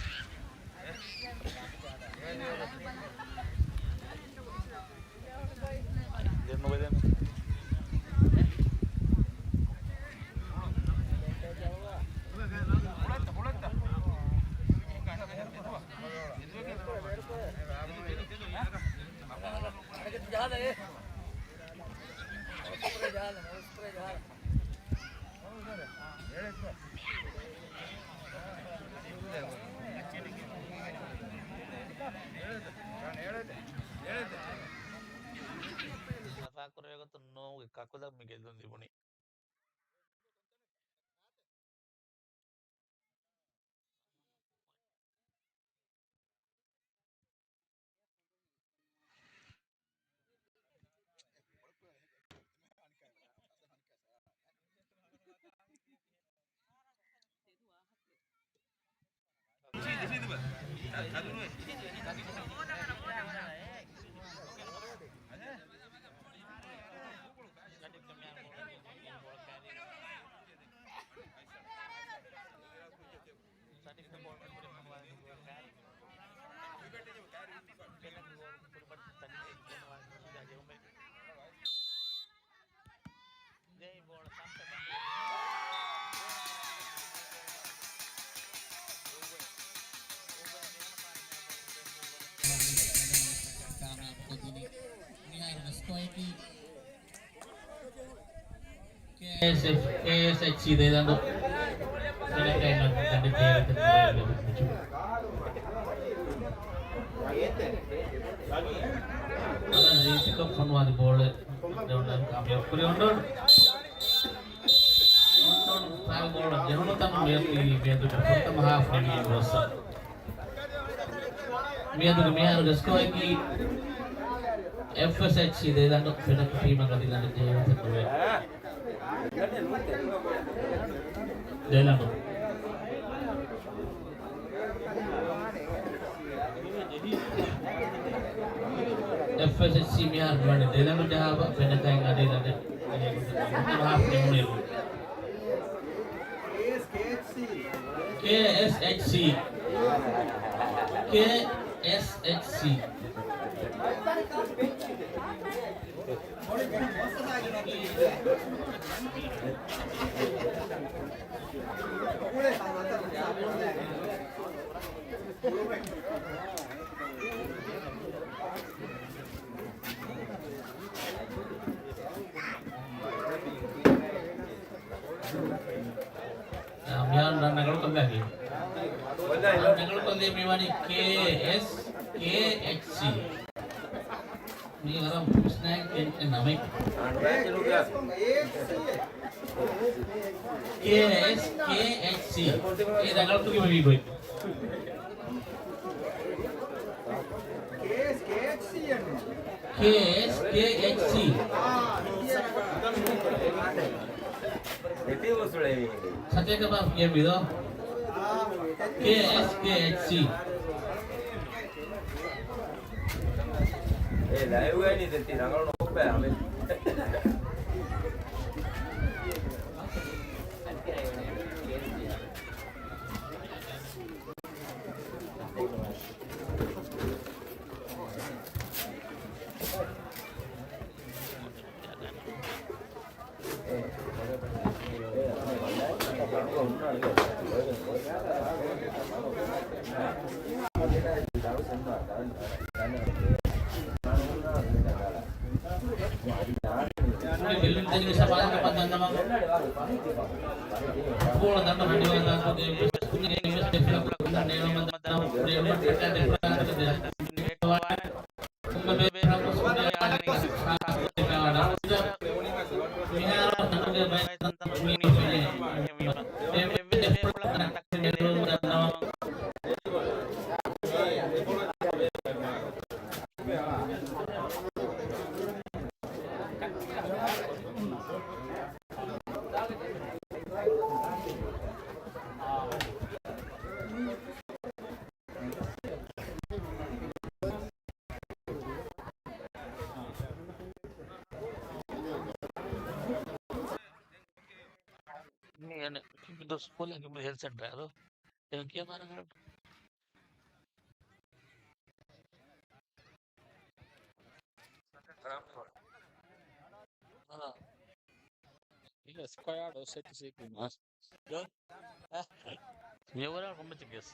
ދެން ނުވެދެން. ސަފާކުރެވޭ ގޮތުން ނޫގެ ކަކުލަށް މި ގެއްލުން ލިބުނީ. ކޭއެސްއެފް، ކޭއެސްއެޗްސީ ދެލަނޑު. ފެނަކައި ނަން ދަނޑި ދޭވެތެ ރީތިކޮށް ފޮނުވާލި ބޯޅަ ދެވަނަ ކާމިޔާބު ކުރި އޮންޑޯން. އޮންޑޯން ފައި ބޯޅަ ޖެހުނު ތަން މިއޮތީ މިއަދުގެ ފުރަތަމަ ހާފް ނިމިގެން ގޮސް. މިއަދުގެ މިހާރުގެ ސްކޯއަކީ އެފްއެސްއެޗްސީ ދެލަނޑު ފެނަކަ ޓީމަށް އަދި ލަނޑެއް ޖެހޭ ގޮތެއް ނުވޭ. ދެލަނޑު. އެފްއެސްއެޗްސީ މިހާރު ވަނީ ދެލަނޑު ޖަހާފަ ފެނަކައިން އަދި ލަނޑެއް ހާފް ނިމުނީ. ކޭއެސްއެޗްސީ. ކޭއެސްއެޗްސީ. މިހާރު ރަން ރަނގަޅުކޮށްލާ ކީ. ރަން ރަނގަޅުކޮށްލީ މިވަނީ ކޭއެސް ކޭއެޗްސީ. މީ ވަރަށް ހުސްނާއެއް ކެން ނަމެއް. ކޭއެސް ކޭއެޗްސީ. އޭ ރަނގަޅުކޮށްލީ މި ބޮއި. ކޭއެސް ކޭއެޗްސީ. ސަތޭކަ ބާފް ގެން ވިދޯ. ކޭއެސް ކޭއެޗްސީ. އޭ ލައިވް ގައި ދެތި ރަނގަޅު ނޯކްބައި އަމެ. މި ދުވަސް ކޯލެއް ހެލްތު ސެންޓަރު އަދު އެ ކިޔަމާރަ ސްކޮއާޑް އޮފްސެޓް ސީކުން މިއަވަރާ ކޮންމެ ތިބިޔަސް.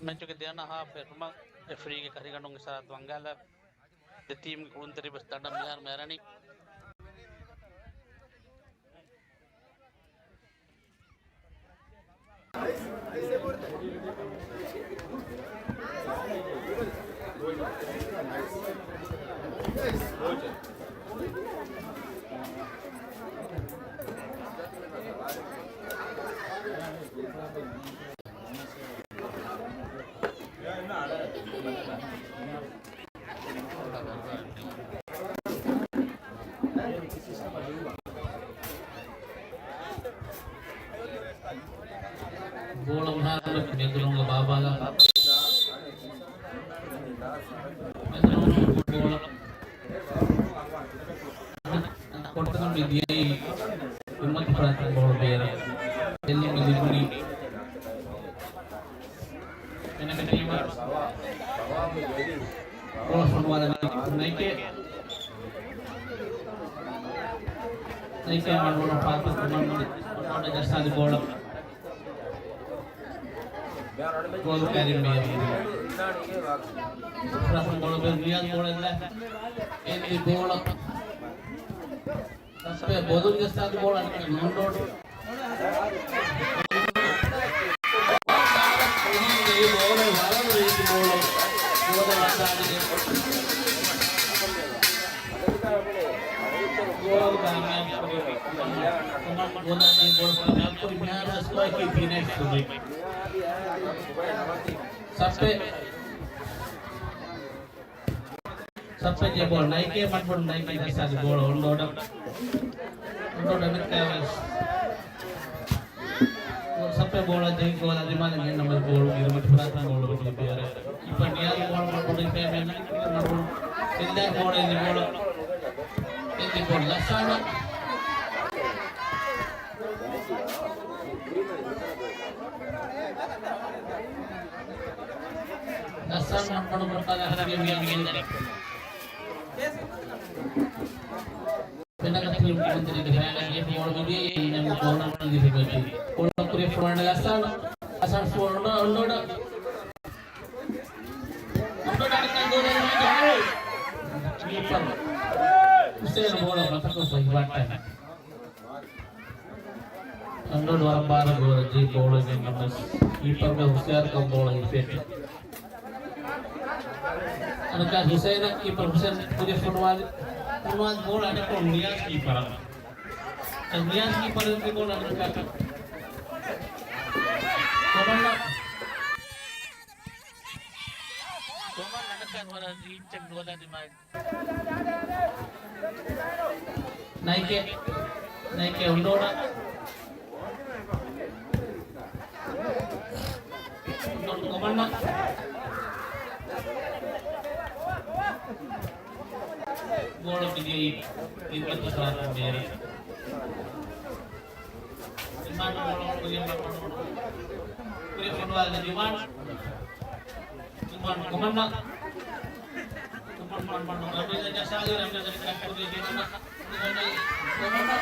މެޗުގެ ދެވަނަ ހާފް ފެށުމަށް ރެފްރީގެ ކަށިގަނޑުން އިޝާރާތު އަންގާލާ ދެ ޓީމްގެ ކުޅުންތެރިން ވެސް ދަނޑަށް މިހާރު މި އަރަނީ. ބޯޅަ މިހާރު މެދުރޮނގަ ބާބާލާ. މެދުރޮނގަ ބޯޅަ. ކޮޓަރަށް މި ދިޔައީ އުއްމަތު ފަރާތުން ބޯޅަ ބޭރަށް. އެއްލުމަށް ލިބުނީ އެނަކަ ޓީމަށް. ބޯޅަ ފޮނުވާލަނީ ނައިކޭ. ނައިކޭ މަޑުވުނު ފާތު ކުމަން މަޑު ޖައްސާލި ބޯޅަ. ގޯލް ކަރިމް މީރު. ރަސްމު ބޯޅަ ބެ ރިޔާޒް ބޯޅަ އެއްލަ. އެއްލި ބޯޅަ. ސަސްޕެ ބޮލުން ޖައްސާލި ބޯޅަ ނޯންޑޯޓް. އެ ބޯޅަ ވަރަށް ރީތި ބޯޅަ. ގޯލަށް ވައްދާލި. ގޯލް ކާމިޔާބު ކުރި. ކުމަން ގޯލާ ދީ ބޯޅަ ކާމިޔާބު ކުރި. މިހާރު ސްކޯއަކީ ތިނެއް ސުމެއް. ސައްޕެ. ސައްޕެ ޖެ ބޯޅަ ނައިކޭ މަޑު ނައިކޭ ޖައްސާލި ބޯޅަ އޮންޑޯޑަ. އޮންޑޯޑަ ނައިކޭ ވެސް. ސައްޕެ ބޯޅަ ޖެހި ގޯލާ ދިމާލަށް ގެންނަމަ ބޯޅަ އިރުމަތި ފުރާތަ ބޯޅަ ގޮތުގެ ބޭރަށް. އިޕަ ނިޔާލް ބޯޅަ މަޑު އިޕެ މެން މަޑު ސިންދާ ބޯޅަ އެންދި ބޯޅަ. އެންދި ބޯޅަ ލަސާނަ. ލަސާނަ މަޑު ބޮޓާލާ ހަރަގެ މިޔަން ގެންދަނީ. ފެނަކަ ތިރި މިނިތުގެ ހައިލައިޓް ގެ ބޯޅަ މިދިޔައީ އިންނަމު ބޯޅަ މަޑު ލިބިގޮތީ. ބޯޅަ ކުރި ފުރާނަ ލަސާނަ. ލަސާނަ ފޯރުން އޮންޑޯޑަ. އޮންޑޯޑަ އަނެއްކާ ގޯލަށް މިދިޔައީ. ކީޕަރު ހުސޭން ބޯޅަ މަތަކަށް ފަހި ވައްޓަން. އަންޑޯޑް ވަރަށް ބާރަށް ގޯލަށް ޖެހި ބޯޅަ ގެންނަމަސް ކީޕަރުގެ ހުސިޔާރުކަން ބޯޅަ ހިފޭ. އަނެއްކާ ހުސޭނަށް ކީޕަރު ހުސޭން ކުރި ފޮނުވާލި، ފޮނުވާލި ބޯޅަ އަނެއްކޮޅު ނިޔާޒް ކީޕަރަށް. ނިޔާޒް ކީޕަރު ބޯޅަ އަނެއްކާ ކޮމަންޑަ. ކޮމަންޑަ ވަރަށް ރީއްޗެއް ނުވަލާ ދިމާއެއް. ނައިކެ، ނައިކެ އޮންޑޯޑަ. އޮންޑޯޑު ކޮމަންޑަ. ބޯޅަ މިދިޔައީ ދިރިއުޅުމަށް ފަރާތުން ބޭރަށް. ޒުމާން ބޯޅަ ކުރިއަށް ބައްޕަ ނުވަ. ކުރިއަށް ފޮނުވާލި ޒުމާން. ޒުމާން ކޮމަންޑަ. ޒުމާން ކޮމަންޑަ. ރަމީޒަށް ޖައްސާލި، ރަމީޒަށް ކައްކުރި ޒުމާން. ކޮމަންޑަ. ކޮމަންޑަ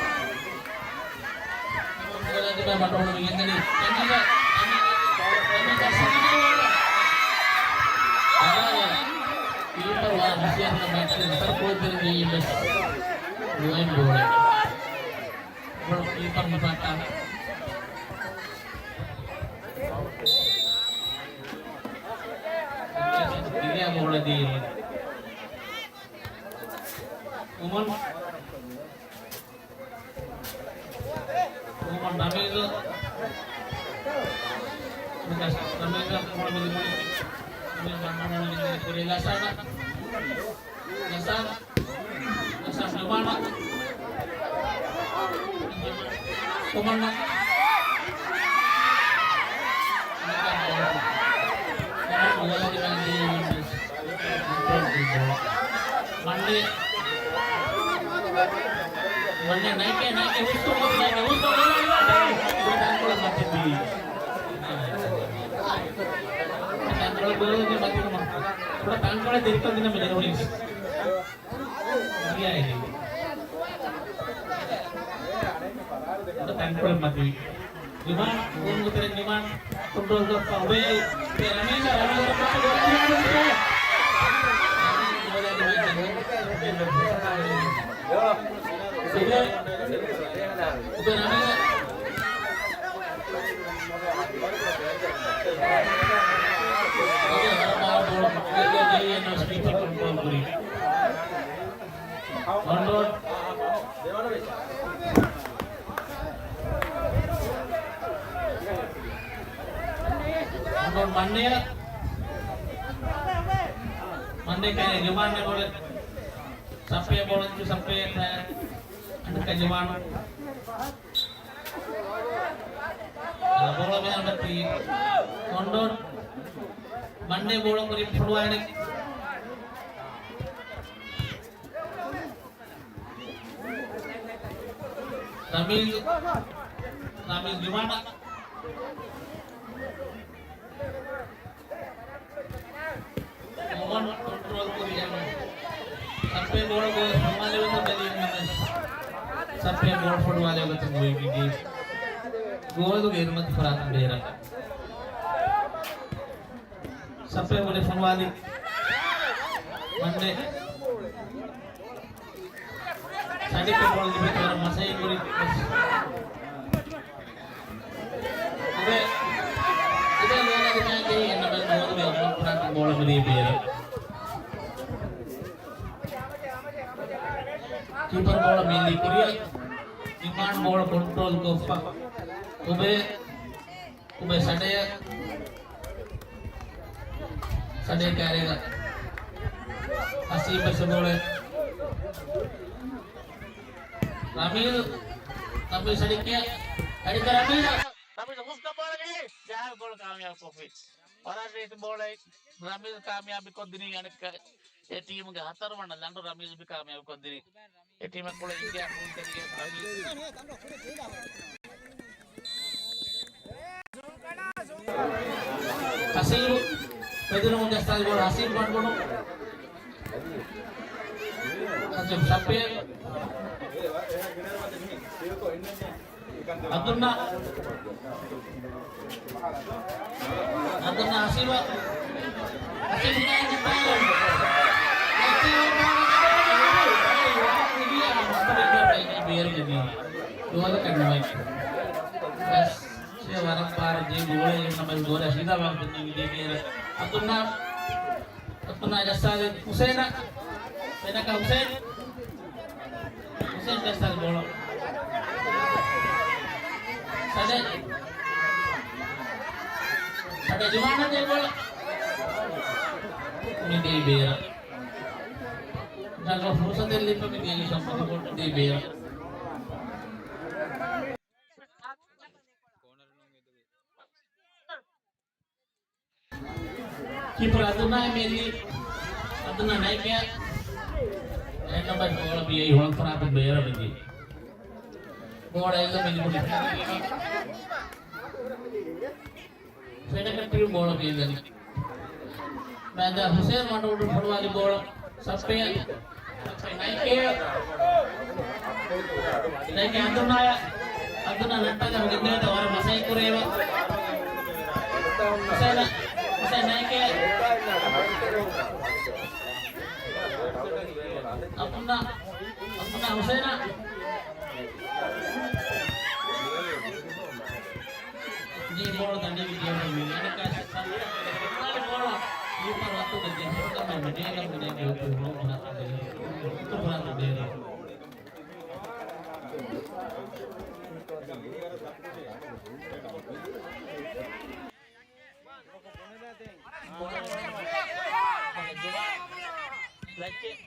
ޒުމާން ބައްޕަ ނުވަ ގެންދަނީ. ރަމީޒަށް، ރަމީޒަށް ސަމިނާ ބޯޅަ. ކީޕަރު ވަރަށް ހުޝިޔާރުކަމާ މެޗް ސަރުކޮށްދެނީ ވެސް ނުވައިން ބޯޅަ. ކީޕަރު މިފައްޓާ. ދިރިޔާ ބޯޅަ ދީ. އުމަން. އުމަން ރަމީޒު. ރަމީޒު ބޯޅަ މިލި ކުރި. ރަމީޒު ބޯޅަ މިލި ކުރި. ލަސާނަ. ލަސާނަ. ލަސާނަ ޒުމާނަ. ކޮމަންޑަ. މަންޑޭ. މަންޑޭ ނައިކެ، ނައިކެ ހުސްކޮށް، ނައިކެ ހުސްކޮށް، ގޮލާ އިވާ ދޭ. ތަންކޮޅެއް މަތިވީ. ތަންކޮޅެއް ގޮލާ މަތިވުމަށް. ކުޑަ ތަންކޮޅެއް ދެރިކޮށްދިނަމޭ ނެރުނީސް. ދިޔައީ. ކުޑަ ތަންކޮޅެއް މަތިވީ. ޒުމާން، ގޯލް ގޮތަށް ޒުމާން ކޮންޓްރޯލް ކޮށްފަ އުބޭ، އުބޭ ރަމީޒަށް، ރަމީޒަށް ޕާސް ދެއްވާ އުބޭ. އުބޭ، އުބޭ ރަމީޒަށް. އުބޭ ވަރަށް ބާރު ބޯޅަ ކޮންޓްރޯލް ކުރި. އޮންޑޯޑް. އޮންޑޯޑް މަންނޭ. މަންނޭ ކައިރި ޒުމާން ބޯޅަ. ސައްޕެ ބޯޅަ ސައްޕެ ކައިރި. އަންޑަކަ ޒުމާން. ބޯޅަ މިހާރު ބައްޓީ. އޮންޑޯޑް. މަންނޭ ބޯޅަ ކުރިން ފޮނުވާލި. ރަމީޒު، ރަމީޒު ޒުމާނަށް. އޮމަން ކޮންޓްރޯލް ކުރި އެން. ސައްޕެ ބޯޅަ ގޯލަށް ފޮނުވާލެވޭތޯ ބެލީމަ. ސައްޕެ ބޯޅަ ފޮނުވާލެވޭތޯ ގޮތުން ގޮތްގެ ގޯލުގެ އިރުމަތި ފަރާތުން ބޭރަށް. ސައްޕެ ބޯޅަ ފޮނުވާލި. މަންނޭ. ސަޑިކަ ބޯޅަ ލިބި ވަރަށް މަސައްކަތް ކުރި. އުބޭ، އުބޭ ލޯލަ ދިމާއަށް ދިޔައީ އެން އެމް އެލް ގޯލުގެ އަމަލު ކުރާކަށް ބޯޅަ މިދިޔަ ބޭރަށް. ކީޕަރު ބޯޅަ މިއެލީ ކުރިއަށް. ޒުމާން ބޯޅަ ކޮންޓްރޯލް ކޮށްފަ. އުބޭ، އުބޭ ސަޑެއަށް. ސަޑޭ ކާރިގަ. ހަސީބް ބަސް ބޯޅަ. ރަމީޒު، ރަމީޒު ސަޑިކެއަށް، ސަޑިކަ ރަމީޒަށް. ރަމީޒު ހުސްކޮށް ބޯޅަ ގެން ޖަހާ ގޯލް ކާމިޔާބު ކޮށްފި. ވަރަށް ރީތި ބޯޅައެއް ރަމީޒު ކާމިޔާބު ކޮށްދިނީ އަނެއްކާ އެ ޓީމުގެ ހަތަރު ވަނަ ލަނޑު ރަމީޒު ބި ކާމިޔާބު ކޮށްދިނީ. އެ ޓީމަށް ކުޅެ އިންޑިއާ ޓީމް ތެރެގެ ރަމީޒު. ހަސީބު މެދުނު ޖައްސާލި ބޯޅަ ހަސީބު ބަނޑުބޮޑު. ހަސީބު ސައްޕެ. އަބްދުލްނާ. އަބްދުލްނާ ހަސީބަށް. ހަސީބު ކާން ޖައްސާލި. ހަސީބު ބޭރުގެ ދީ. ދުވަލަކަށް ނުވަތަ. ބަސް. ސެ ވަރަށް ބާރަށް ޖެހި ގޯލެއް ނަމަ ގޯލަށް ހިލާ ވާގޮތުން ދީ ބޭރަށް. އަބްދުލްނާ، އަބްދުލްނާ ޖައްސާލި ހުސޭނަށް. ހުސޭނަކަށް ހުސޭން. ހުސޭން ޖައްސާލި ބޯޅަ. ސަޑޭ. ސަޑޭ ޒުމާނަށް ދޭ ބޯޅަ. މިދީ ބޭރަށް. ޖަލަށް ފުރުސަތެއް ލިބި މިދީ ސަމްޕަތު ކޮށްދީ ބޭރަށް. ކީޕަރ އަދުނާ މެލި. އަދުނާ ނައިކެ. އެކަމަށް ބޯޅަ ބިޔައި ހޮޅު ފަރާތުން ބޭރަށް މިދީ. ބޯޅަ އެއްލަ މެލި ބުނި. ފެނަކަ ޓީމް ބޯޅަ ބޭލަނީ. މައިދާ ހުސޭން މަޑު އުޑު ފޮނުވާލި ބޯޅަ. ސައްޕެ. ނައިކެ. ނައިކެ އަދުނާޔަ. އަދުނާ ނައްޓާލަ ހުގެންދޭތަ ވަރަށް މަސައްކަތް ކުރެވޭ. ހުސޭނަ. ހުސޭން ނައިކެ. އަދުނާ. އަދުނާ ހުސޭނަ. ދި ބޯޅަ ދަނޑި ވިދިޔަ މި އަނެކާ ސަން ބޯޅަ ކީޕަރ ވަތުގެ ދެ ހަތަރު މެޑޭގަ މުނެގެ އުތު ރޯ ބުނާ ކަދެ އުތު ބުނާ ކަދެ. ލައްޗެއް.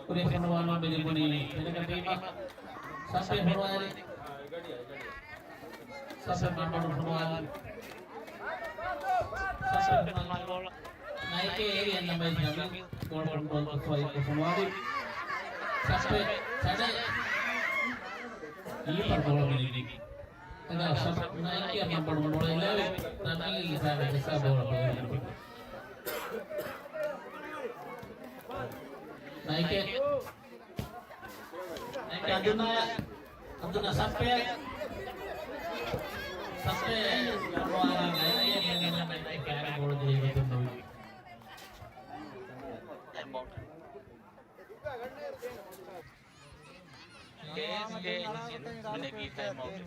ކުރި ފޮނުވާލުމަށް ބެލި ބުނީ ފެނަކަ ޓީމަށް. ސައްޕެ ފޮނުވާލި. ސައްޕެ މަޑު ފޮނުވާލި. ސައްޕެ ފޮނުވާލި. ނައިކެ އޭރިއަން ނަމަވެސް ނަމި ގޯލް ކޮންޓްރޯލް ކޮށްފަ އެއްކޮށް ފޮނުވާލި. ސައްޕެ ސަޑެ. ކީޕަރ ބޯޅަ މިލިވި. އެނގާ ސައްޕެ ނައިކެ މަޑު ބޯޅަ އިލާވި. ނަމީ އިސާބެ އިސާ ބޯޅަ ބޯޅަ ނައިކެ. އަދުނާ، އަދުނާ ސައްޕެ. ސައްޕެ ފޮނުވާލާ ނައިކެ މި މެންނަ މެންނަ ކާރި ބޯޅަ ދިޔަ ގޮތުން ނުވި. ޓައިމް އައުޓް. ކޭއެސްކޭ އިންޖިން މިނެގީ ޓައިމް އައުޓް.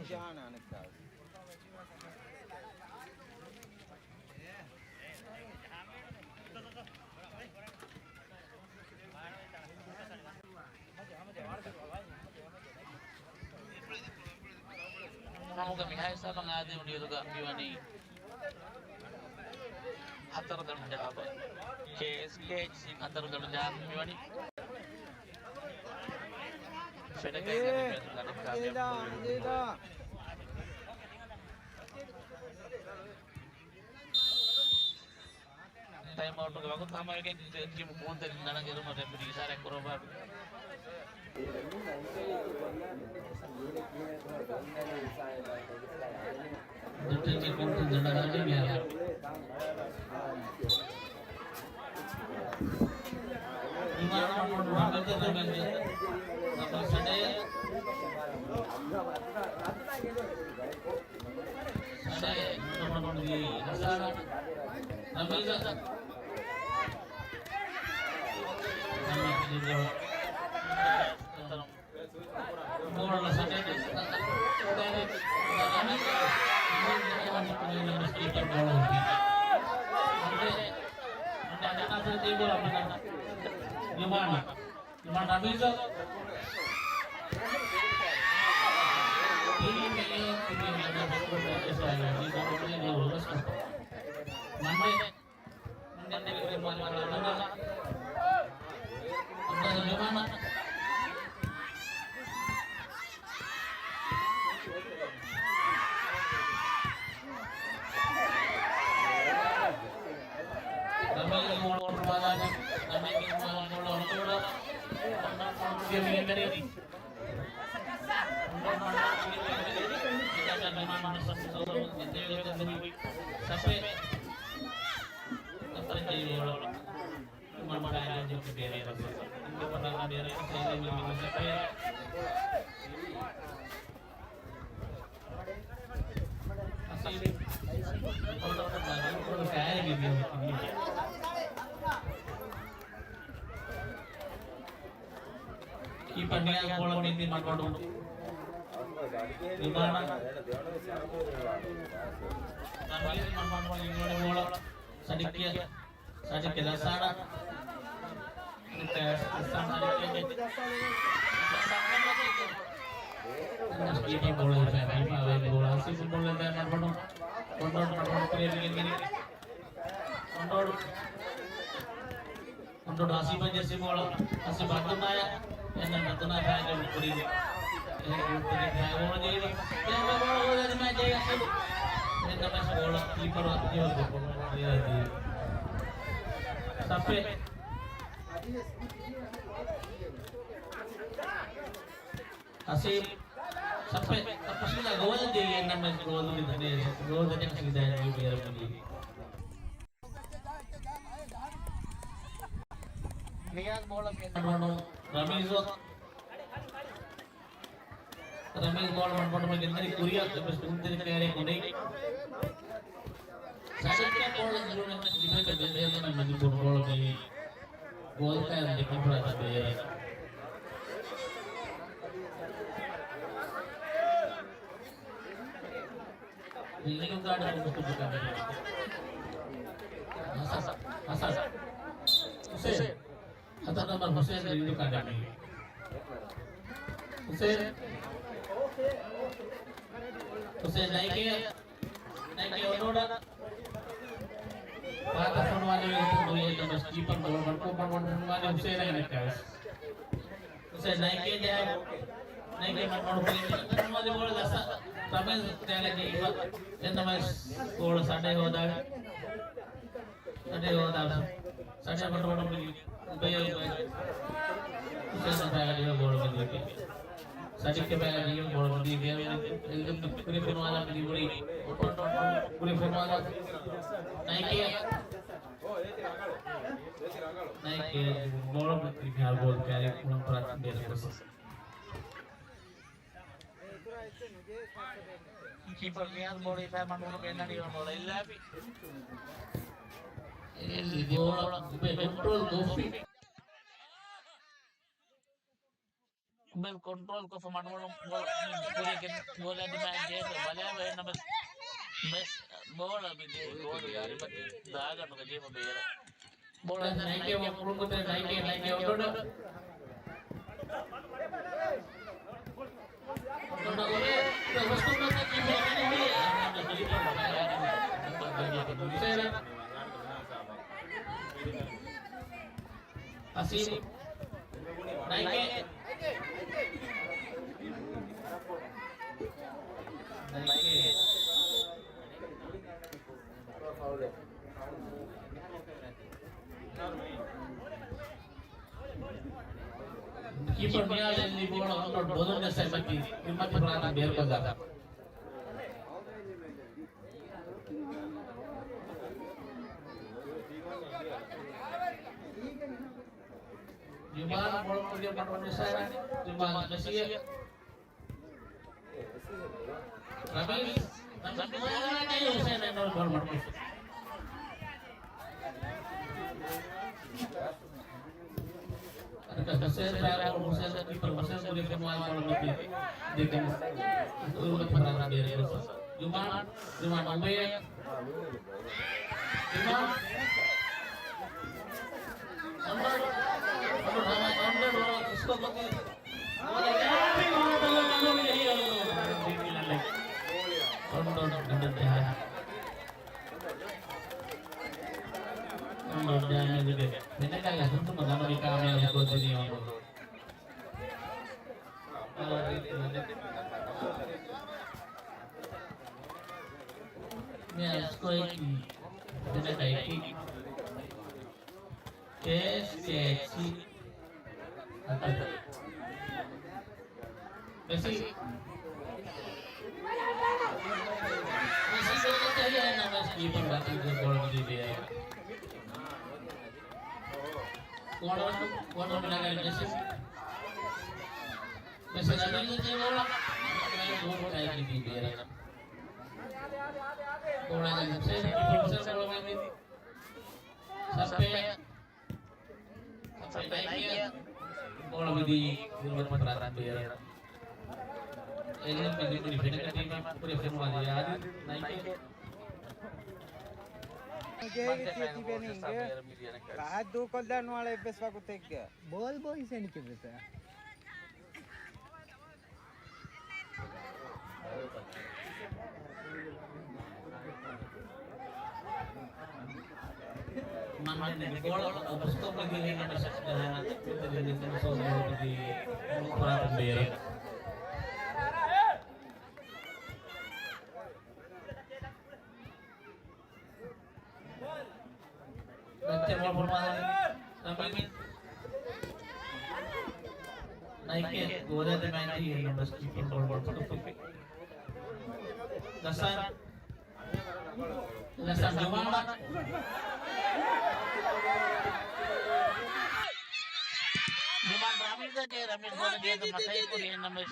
ނަމުގެ މިހާ ހިސާބަށް އާދެ އުޑިއިރުގަ މިވަނީ ހަތަރު ދަނޑު ޖަހާފަ. ކޭއެސްކޭ އިންޖިން ހަތަރު ދަނޑު ޖަހާފަ މިވަނީ. ފެނަކައިގެ މި ދަނޑެއް ކާމިޔާބު ކުރެވި. ޓައިމް އައުޓުގެ ވަގުތު ހަމަވެގެން ދެ ޓީމު ކުޅުންތެރިން ދަނޑަށް އެރުމަށް ރެފްރީ އިޝާރާތް ކުރައްވާފަ. ދެ ޓީމު ކުޅުންތެރިން ދަނޑަށް އަރަނީ މިހާރު. ސަޑެ، ސަޑެ، ނަމަ ނުންގި ރަސާނަ، ނަމީގަ، ނަމީގަ، ބޯޅަ ސަޑެ، ނަމީގަ، ނަމީގަ، ކީޕަރ ބޯޅަ ހުއްޓި. އަންޑެ، އަންޑެ، އަންޑެ، އަންޑެ، ދީ ބޯޅަ، އަންޑެ، ޔުމާނަ. މަން އަމީޒަށް މަންޑޭ، މަންޑޭ މަންޑޭ މަންޑޭ ކީޕަރ ނިޔާޒް ބޯޅަ މިދި މަޑުމަޑު. ނިމާނަ. ނަމީރު މަޑުމަޑު އިނގޮނޑި ބޯޅަ. ސަޑިކްކިޔަ. ސަޑިކްކި ލަސާނަ. ކީޕަރ ބޯޅަ ހިފާ ވޭ ބޯޅަ ހަސީބު ބޯޅަ ދާ މަޑުމަޑު. ކޮންޑޯޑް މަޑުމަޑު ކުރިޔަށް މިގެން ގެން. ކޮންޑޯޑް. ކޮންޑޯޑް ހަސީބަށް ޖެއްސި ބޯޅަ. ހަސީބް އަތުނާޔަ. އެންނަ އަތުނާ ފައިގެ ކުރިން. އެ އުތުގެ ފައި ބޯޅަ ޖެހި. އެންނަ ބޯޅަ ގޯލަށް ދިމާ ޖެހި ހަސީބު. އެންނަ މެސް ބޯޅަ ކީޕަރު އަތު ޖެހި. ސައްޕެ. ހަސީބް. ސައްޕެ. ސައްޕެ ސީދާ ގޯލަށް ދިޔަ އެންނަ މެސް ގޯލުގެ ދަނޑެ. ގޯލް ދަނޑެ ސީދާ އެން ބޭރަށް މިދި. ނިޔާޒް ބޯޅަ ރަމީޒު. ރަމީޒް ބޯޅަ މަޑުމަޑުމެ ގެންދަނީ ކުރިއަށް އެބަސް ތުންތެރި ކޭރެ ކުޑައި. ސަޖިކް ބޯޅަ ޖުނަ ޑިފެންޑަރ ދެދޭލަނ މެދު ބޯޅަ ބޯޅަ މި ގޯލް ކައިރި ދެކެން ފުރާތަ ބޭރަ. މި އިނގިލިން ގާޑަށް މުސްތު ކަނޑެ. ހަސަން، ހަސަން. ހުސޭން. ހަތަރު ނަމްބަރު ހުސޭން ރިންޑު ކަނޑެ. ހުސޭން. ހުސޭން ނައިކޭ. ނައިކޭ އޮންޑޯޑަ. ފާތަށް ފޮނުވާލެވޭ ގޮތުން ދުވިހެއް ނަމަސް ކީޕަރު ބޯޅަ މަޑުކޮށް ބަން ވަން ފޮނުވާލެ ހުސޭނާ ނައިކާވެސް. ހުސޭން ނައިކޭ ޖައި، ނައިކޭ މަޑު މަޑު ކުރިން ނަމާދި ބޯޅަ ލަސް ތަމީޒް ދޭނެ ޖެހިފަ. އެންނަމަސް ބޯޅަ ސަޑޭ ހޯދާ. ސަޑޭ ހޯދާ. ސަޑޭ މަޑު މަޑު ކުރިން އުބޭ އުބޭ. ހުސޭން ބައިގަ ބޯޅަ މަޑު ކުރިން. ސަޑިކް ބައިގަ ބޯޅަ މަޑު ކުރިން. ކުރި ފޮނުވާލާ މިދި ބުރި. ކުރި ފޮނުވާލާ. ނައިކޭ. ނައިކޭ ބޯޅަ މަޑު ކުރިން ގޯލް ކާރި ކުޅަން ފަރާތަށް ބޭރަށް ގޮސް. ކީޕަރު ނިޔާޒް ބޯޅަ ހިފާ މަޑުމަޑު ބެންނަނީ ބޯޅަ އެއްލާފި. އެއްލި ބޯޅަ ކޮންޓްރޯލް ކޮށްފި. ބެލް ކޮންޓްރޯލް ކޮށްފަ މަޑުމަޑު ބޯޅަ ކުރިއަށް ގެން ގޯލަށް ދިމާއަށް ޖެހިފަ ބަލާ ވެ ނަމަ މެސް ބޯޅަ މިދިޔަ ގޯލުގެ އަރިމަތި ދާގަނޑުގަ ޖެހިފަ ބޭރަށް. ބޯޅަ ނައިކޭ ވަ ކުޅުން ގޮތެއް ނައިކޭ، ނައިކޭ އޮޑޮޑަ. އޮޑޮޑަ އޮޑޮޑަ އޮޑޮޑަ ކީޕަރު މިދިޔަ. ހަސީމް. ނައިކޭ. ނައިކޭ. ކީޕަރު ނިޔާލެއް ލިބޯޅަ އޮންޑޮޑް ބޮލުން ޖައްސައި މަތި، މި މަތި ފުރާތަ ބޭރުކޮށްލާފަ. ޖުމާލް ބޯޅަ ކުރިއަށް ބަނޑު ނިސާރާ، ޖުމާލް ނަސީރް. ރަމީޒް، ރަމީޒް ހުސޭން އެން ބޯޅަ ބަނޑު. އަދި ހުސޭން ބޭރަށް ހުސޭން ކީޕަރު ހުސޭން ކުރި ފޮނުވާލި ބޯޅަ މަތި ދެކެން އުރުމަތި ފަރާތަ ބޭރަށް ގޮސް. ޖުމާން، ޖުމާން އުބޭ. ޖުމާން. އޮންޑޮޑް. އޮންޑޮޑް ހަމަ އޮންޑޮޑް ވަރަށް އިސްކޮށް މަތި. އޮންޑޮޑް ނަންޑަ ޖާ. އޮންޑޮޑް ޖާ މެދުގެ ފެނަކާގެ ހުންތުމަ ގަނޑުގެ ކާމިޔާބު ކޮށްދިނީ އޮންޑޮޑް. މި އަސްކޮއެކީ ފެނަކައެކީ. ކޭއެސް ކޭއެޗްސީ. މެސީ. މެސީ ގޯލަށް ޖެހި އައި ނަމަސް ކީޕަރު ބަތިލް ކޮށް ގޯލު ދީދޭ. ގޯލަށް ގޯލަށް މިނަގައި ޖެސި. މެސެޖް އަދި ގޯލަށް ގޯލަށް ކައިރި ބޭރަށް. ގޯލަށް ޖެސި ސައްޕެ. ސައްޕެ ނައިކެ ބޯޅަ މިދީ އިރުވަތަ ފަރާތުން ބޭރަށް. އެލްއެމް މިދި ފެނަކަ ޓީމަށް ކުރި ފެނުވާލި އާދި ނައިކެ. ގޭގެ ތިޔަ ތިބެނީ އިނގޭ. ރަހަތް ދޫކޮށްލާން ނުވާޅެ އެއްވެސް ވަގުތެއްގަ. ބޯލް ބޯ ހިސެނިކެ ވެފަ. މަންމަ ގޯޅަ ބުސްކޮށްގެން އިންނަ މެސެޖް ދަހަނަ ކުދިން ސޯ މޯދި މުކުރާތަން ބޭރެ. ދައްތެ މޯ ފުރުމާ ރަމީ. ނައިކެ ގޯލަށް ދިމާއި ނަމްބަރް ކީޕަރ ބޯޅަ ބޯޅަ ފޮޓޯ ފޮޓޯ. ލަސާން. ލަސާން ޖުމާން. ޖުމާން ރަމީޒަށް ޖެހި ރަމީޒް ބޯޅަ ޖެހި މަތައި ކުރި އިންނަމެސް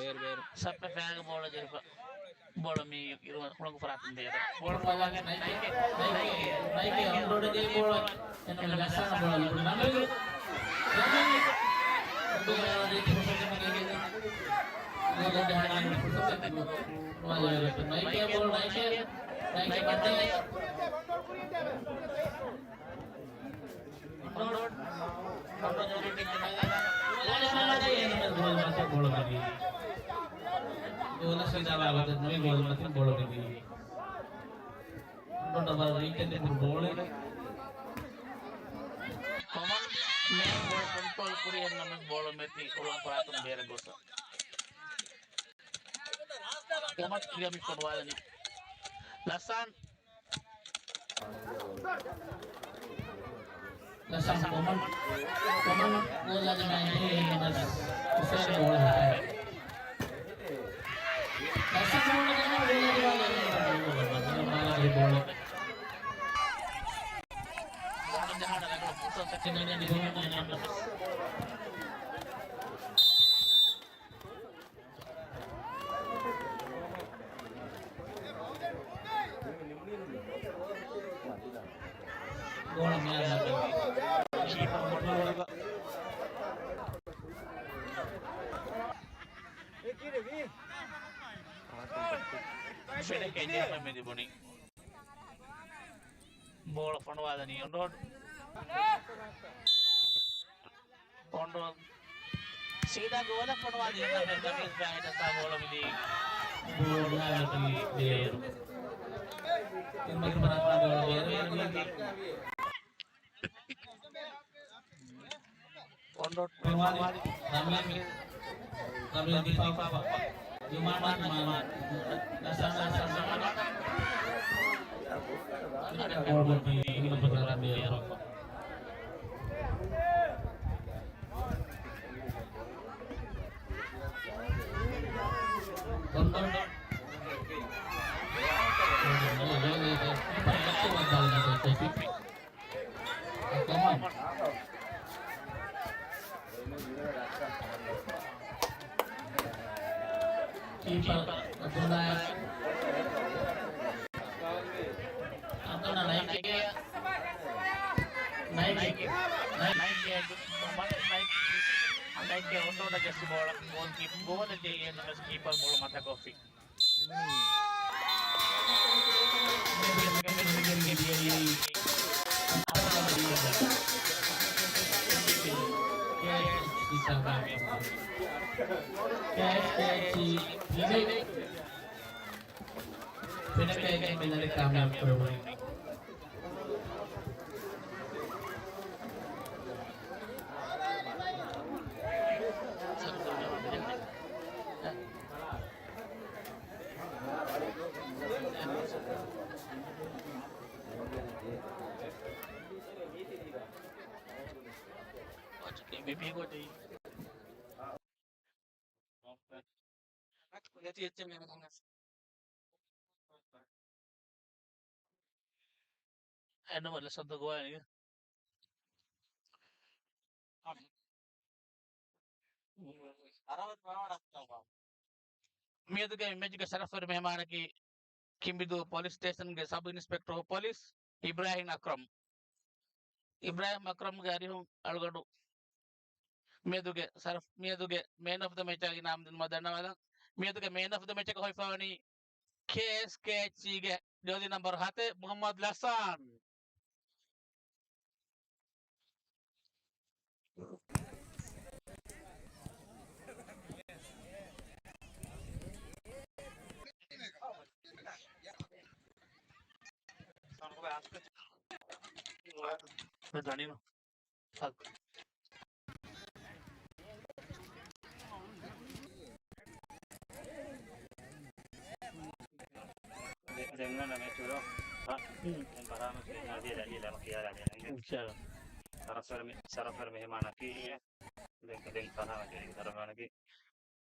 ސައްޕެ ފައިގަ ބޯޅަ ޖެހިފަ. ބޯޅަ މި އިރު ހުޅަނގު ފަރާތުން ދޭ. ބޯޅަ ފަލާގެ ނައިކެ، ނައިކެ، ނައިކެ އޮންޑޯޑަ ޖެހި ބޯޅަ. އެން އެމް ލަސާން ބޯޅަ ލިބުނު ނަމެގު. ނައިކެ ބޯޅަ، ނައިކެ، ނައިކެ ބޯޅަ، ނައިކެ މަތި. ގޯލް މަތިން ބޯޅަ މިދީ. ގޯލަށް ސީދާ ވާގޮތެއް ނުވި ގޯލް މަތިން ބޯޅަ މިދީ. ޑޮޓަ ބަލަ ރީކެން ދެކުނު ބޯޅަ. ކޮމަން މޭން ބޯޅަ ކޮންޓްރޯލް ކުރި އެންނަމެން ބޯޅަ މެތި އުޅަން ފަރާތުން ބޭރަށް ގޮސް. ކޮމަން ކިޔަމި ފޮނުވާލަނީ. ލަސާން ލަސާން ކޮމަން، ކޮމަން ގޯލާ ދިމާއި ހުސެން ގޯލާ. ލަސާން ގޯލާ ދިމާއި ގޯލާ ދިމާއި ބޯޅަ. ގޯޅަ މިއަށް ލައްވަނީ. ކީޕަރ ކޮންޓްރޯލް. ފެނެކޭ ޖެހިފަ މި ލިބުނީ. ބޯޅަ ފޮނުވާލަނީ އޮންޑޯޑް. ކޮންޓްރޯލް. ސީދާ ގޯލަށް ފޮނުވާލި އެން އެމް އެ ރަމީޒް ބާއިން އަތާ ބޯޅަ މިދީ. ބޯޅަ ލާނަތީ ދޭ. ތިރުމަތި ބަރާތާ ބޯޅަ ބޭރު ކޮންޓްރޯލް ފޮނުވާލި. ރަމީޒް. ރަމީޒް ދިފާއު. ޖުމާން މާ، ޖުމާން. ލަސާން، ލަސާން، ލަސާން. ބޯޅަ މިދީ. ކީޕަރ އަބްދުﷲ. އަބްދުﷲ ނައިކެ. ނައިކެ. ނައިކެ. ނައިކެ އޮންޑޯޑަށް ޖެއްސި ބޯޅަ ގޯލް ކީޕް، ގޯލަށް ޖެހި އެން އެމް އެސް ކީޕަރ ބޯޅަ މަތަކޮށްފި. ފެނަކައިގެން މި ލަރި ކާމިޔާބު ކުރެވުނީ. އެން އެމް އެލް ސައްދަ ގޮވާ ނިގަ. މިއަދުގެ މެޗުގެ ޝަރަފްވެރި މެހެމާނަކީ ކިނބިދޫ ޕޮލިސް ސްޓޭޝަންގެ ސަބް އިންސްޕެކްޓަރ އޮފް ޕޮލިސް އިބްރާހިމް އަކްރަމް. އިބްރާހިމް އަކްރަމްގެ އަރިހުން އަޅުގަނޑު މިއަދުގެ ސަރަފް-، މިއަދުގެ މޭން އޮފް ދަ މެޗާ އިނާމް ދިނުމަށް ދަންނަވާލަން. މިއަދުގެ މޭން އޮފް ދަ މެޗަކަށް ހޮވިފައިވަނީ ކޭއެސްކޭއެޗްއީގެ ޖާޒީ ނަމްބަރު ހަތެއް މުހައްމަދު ލަސާން. ދެން އަންނަ މެޗުގަ ދެން ފަރާމަސް ނާދިޔަ ދަލީލް އަމަ ކިޔާލާ ދޭނެ. އިންޝާﷲ. ޝަރަފްވެރި މެ-، ޝަރަފްވެރި މެހެމާނަކީ ދެން، ދެން ފަރާމަސް ދަރަމާނަކީ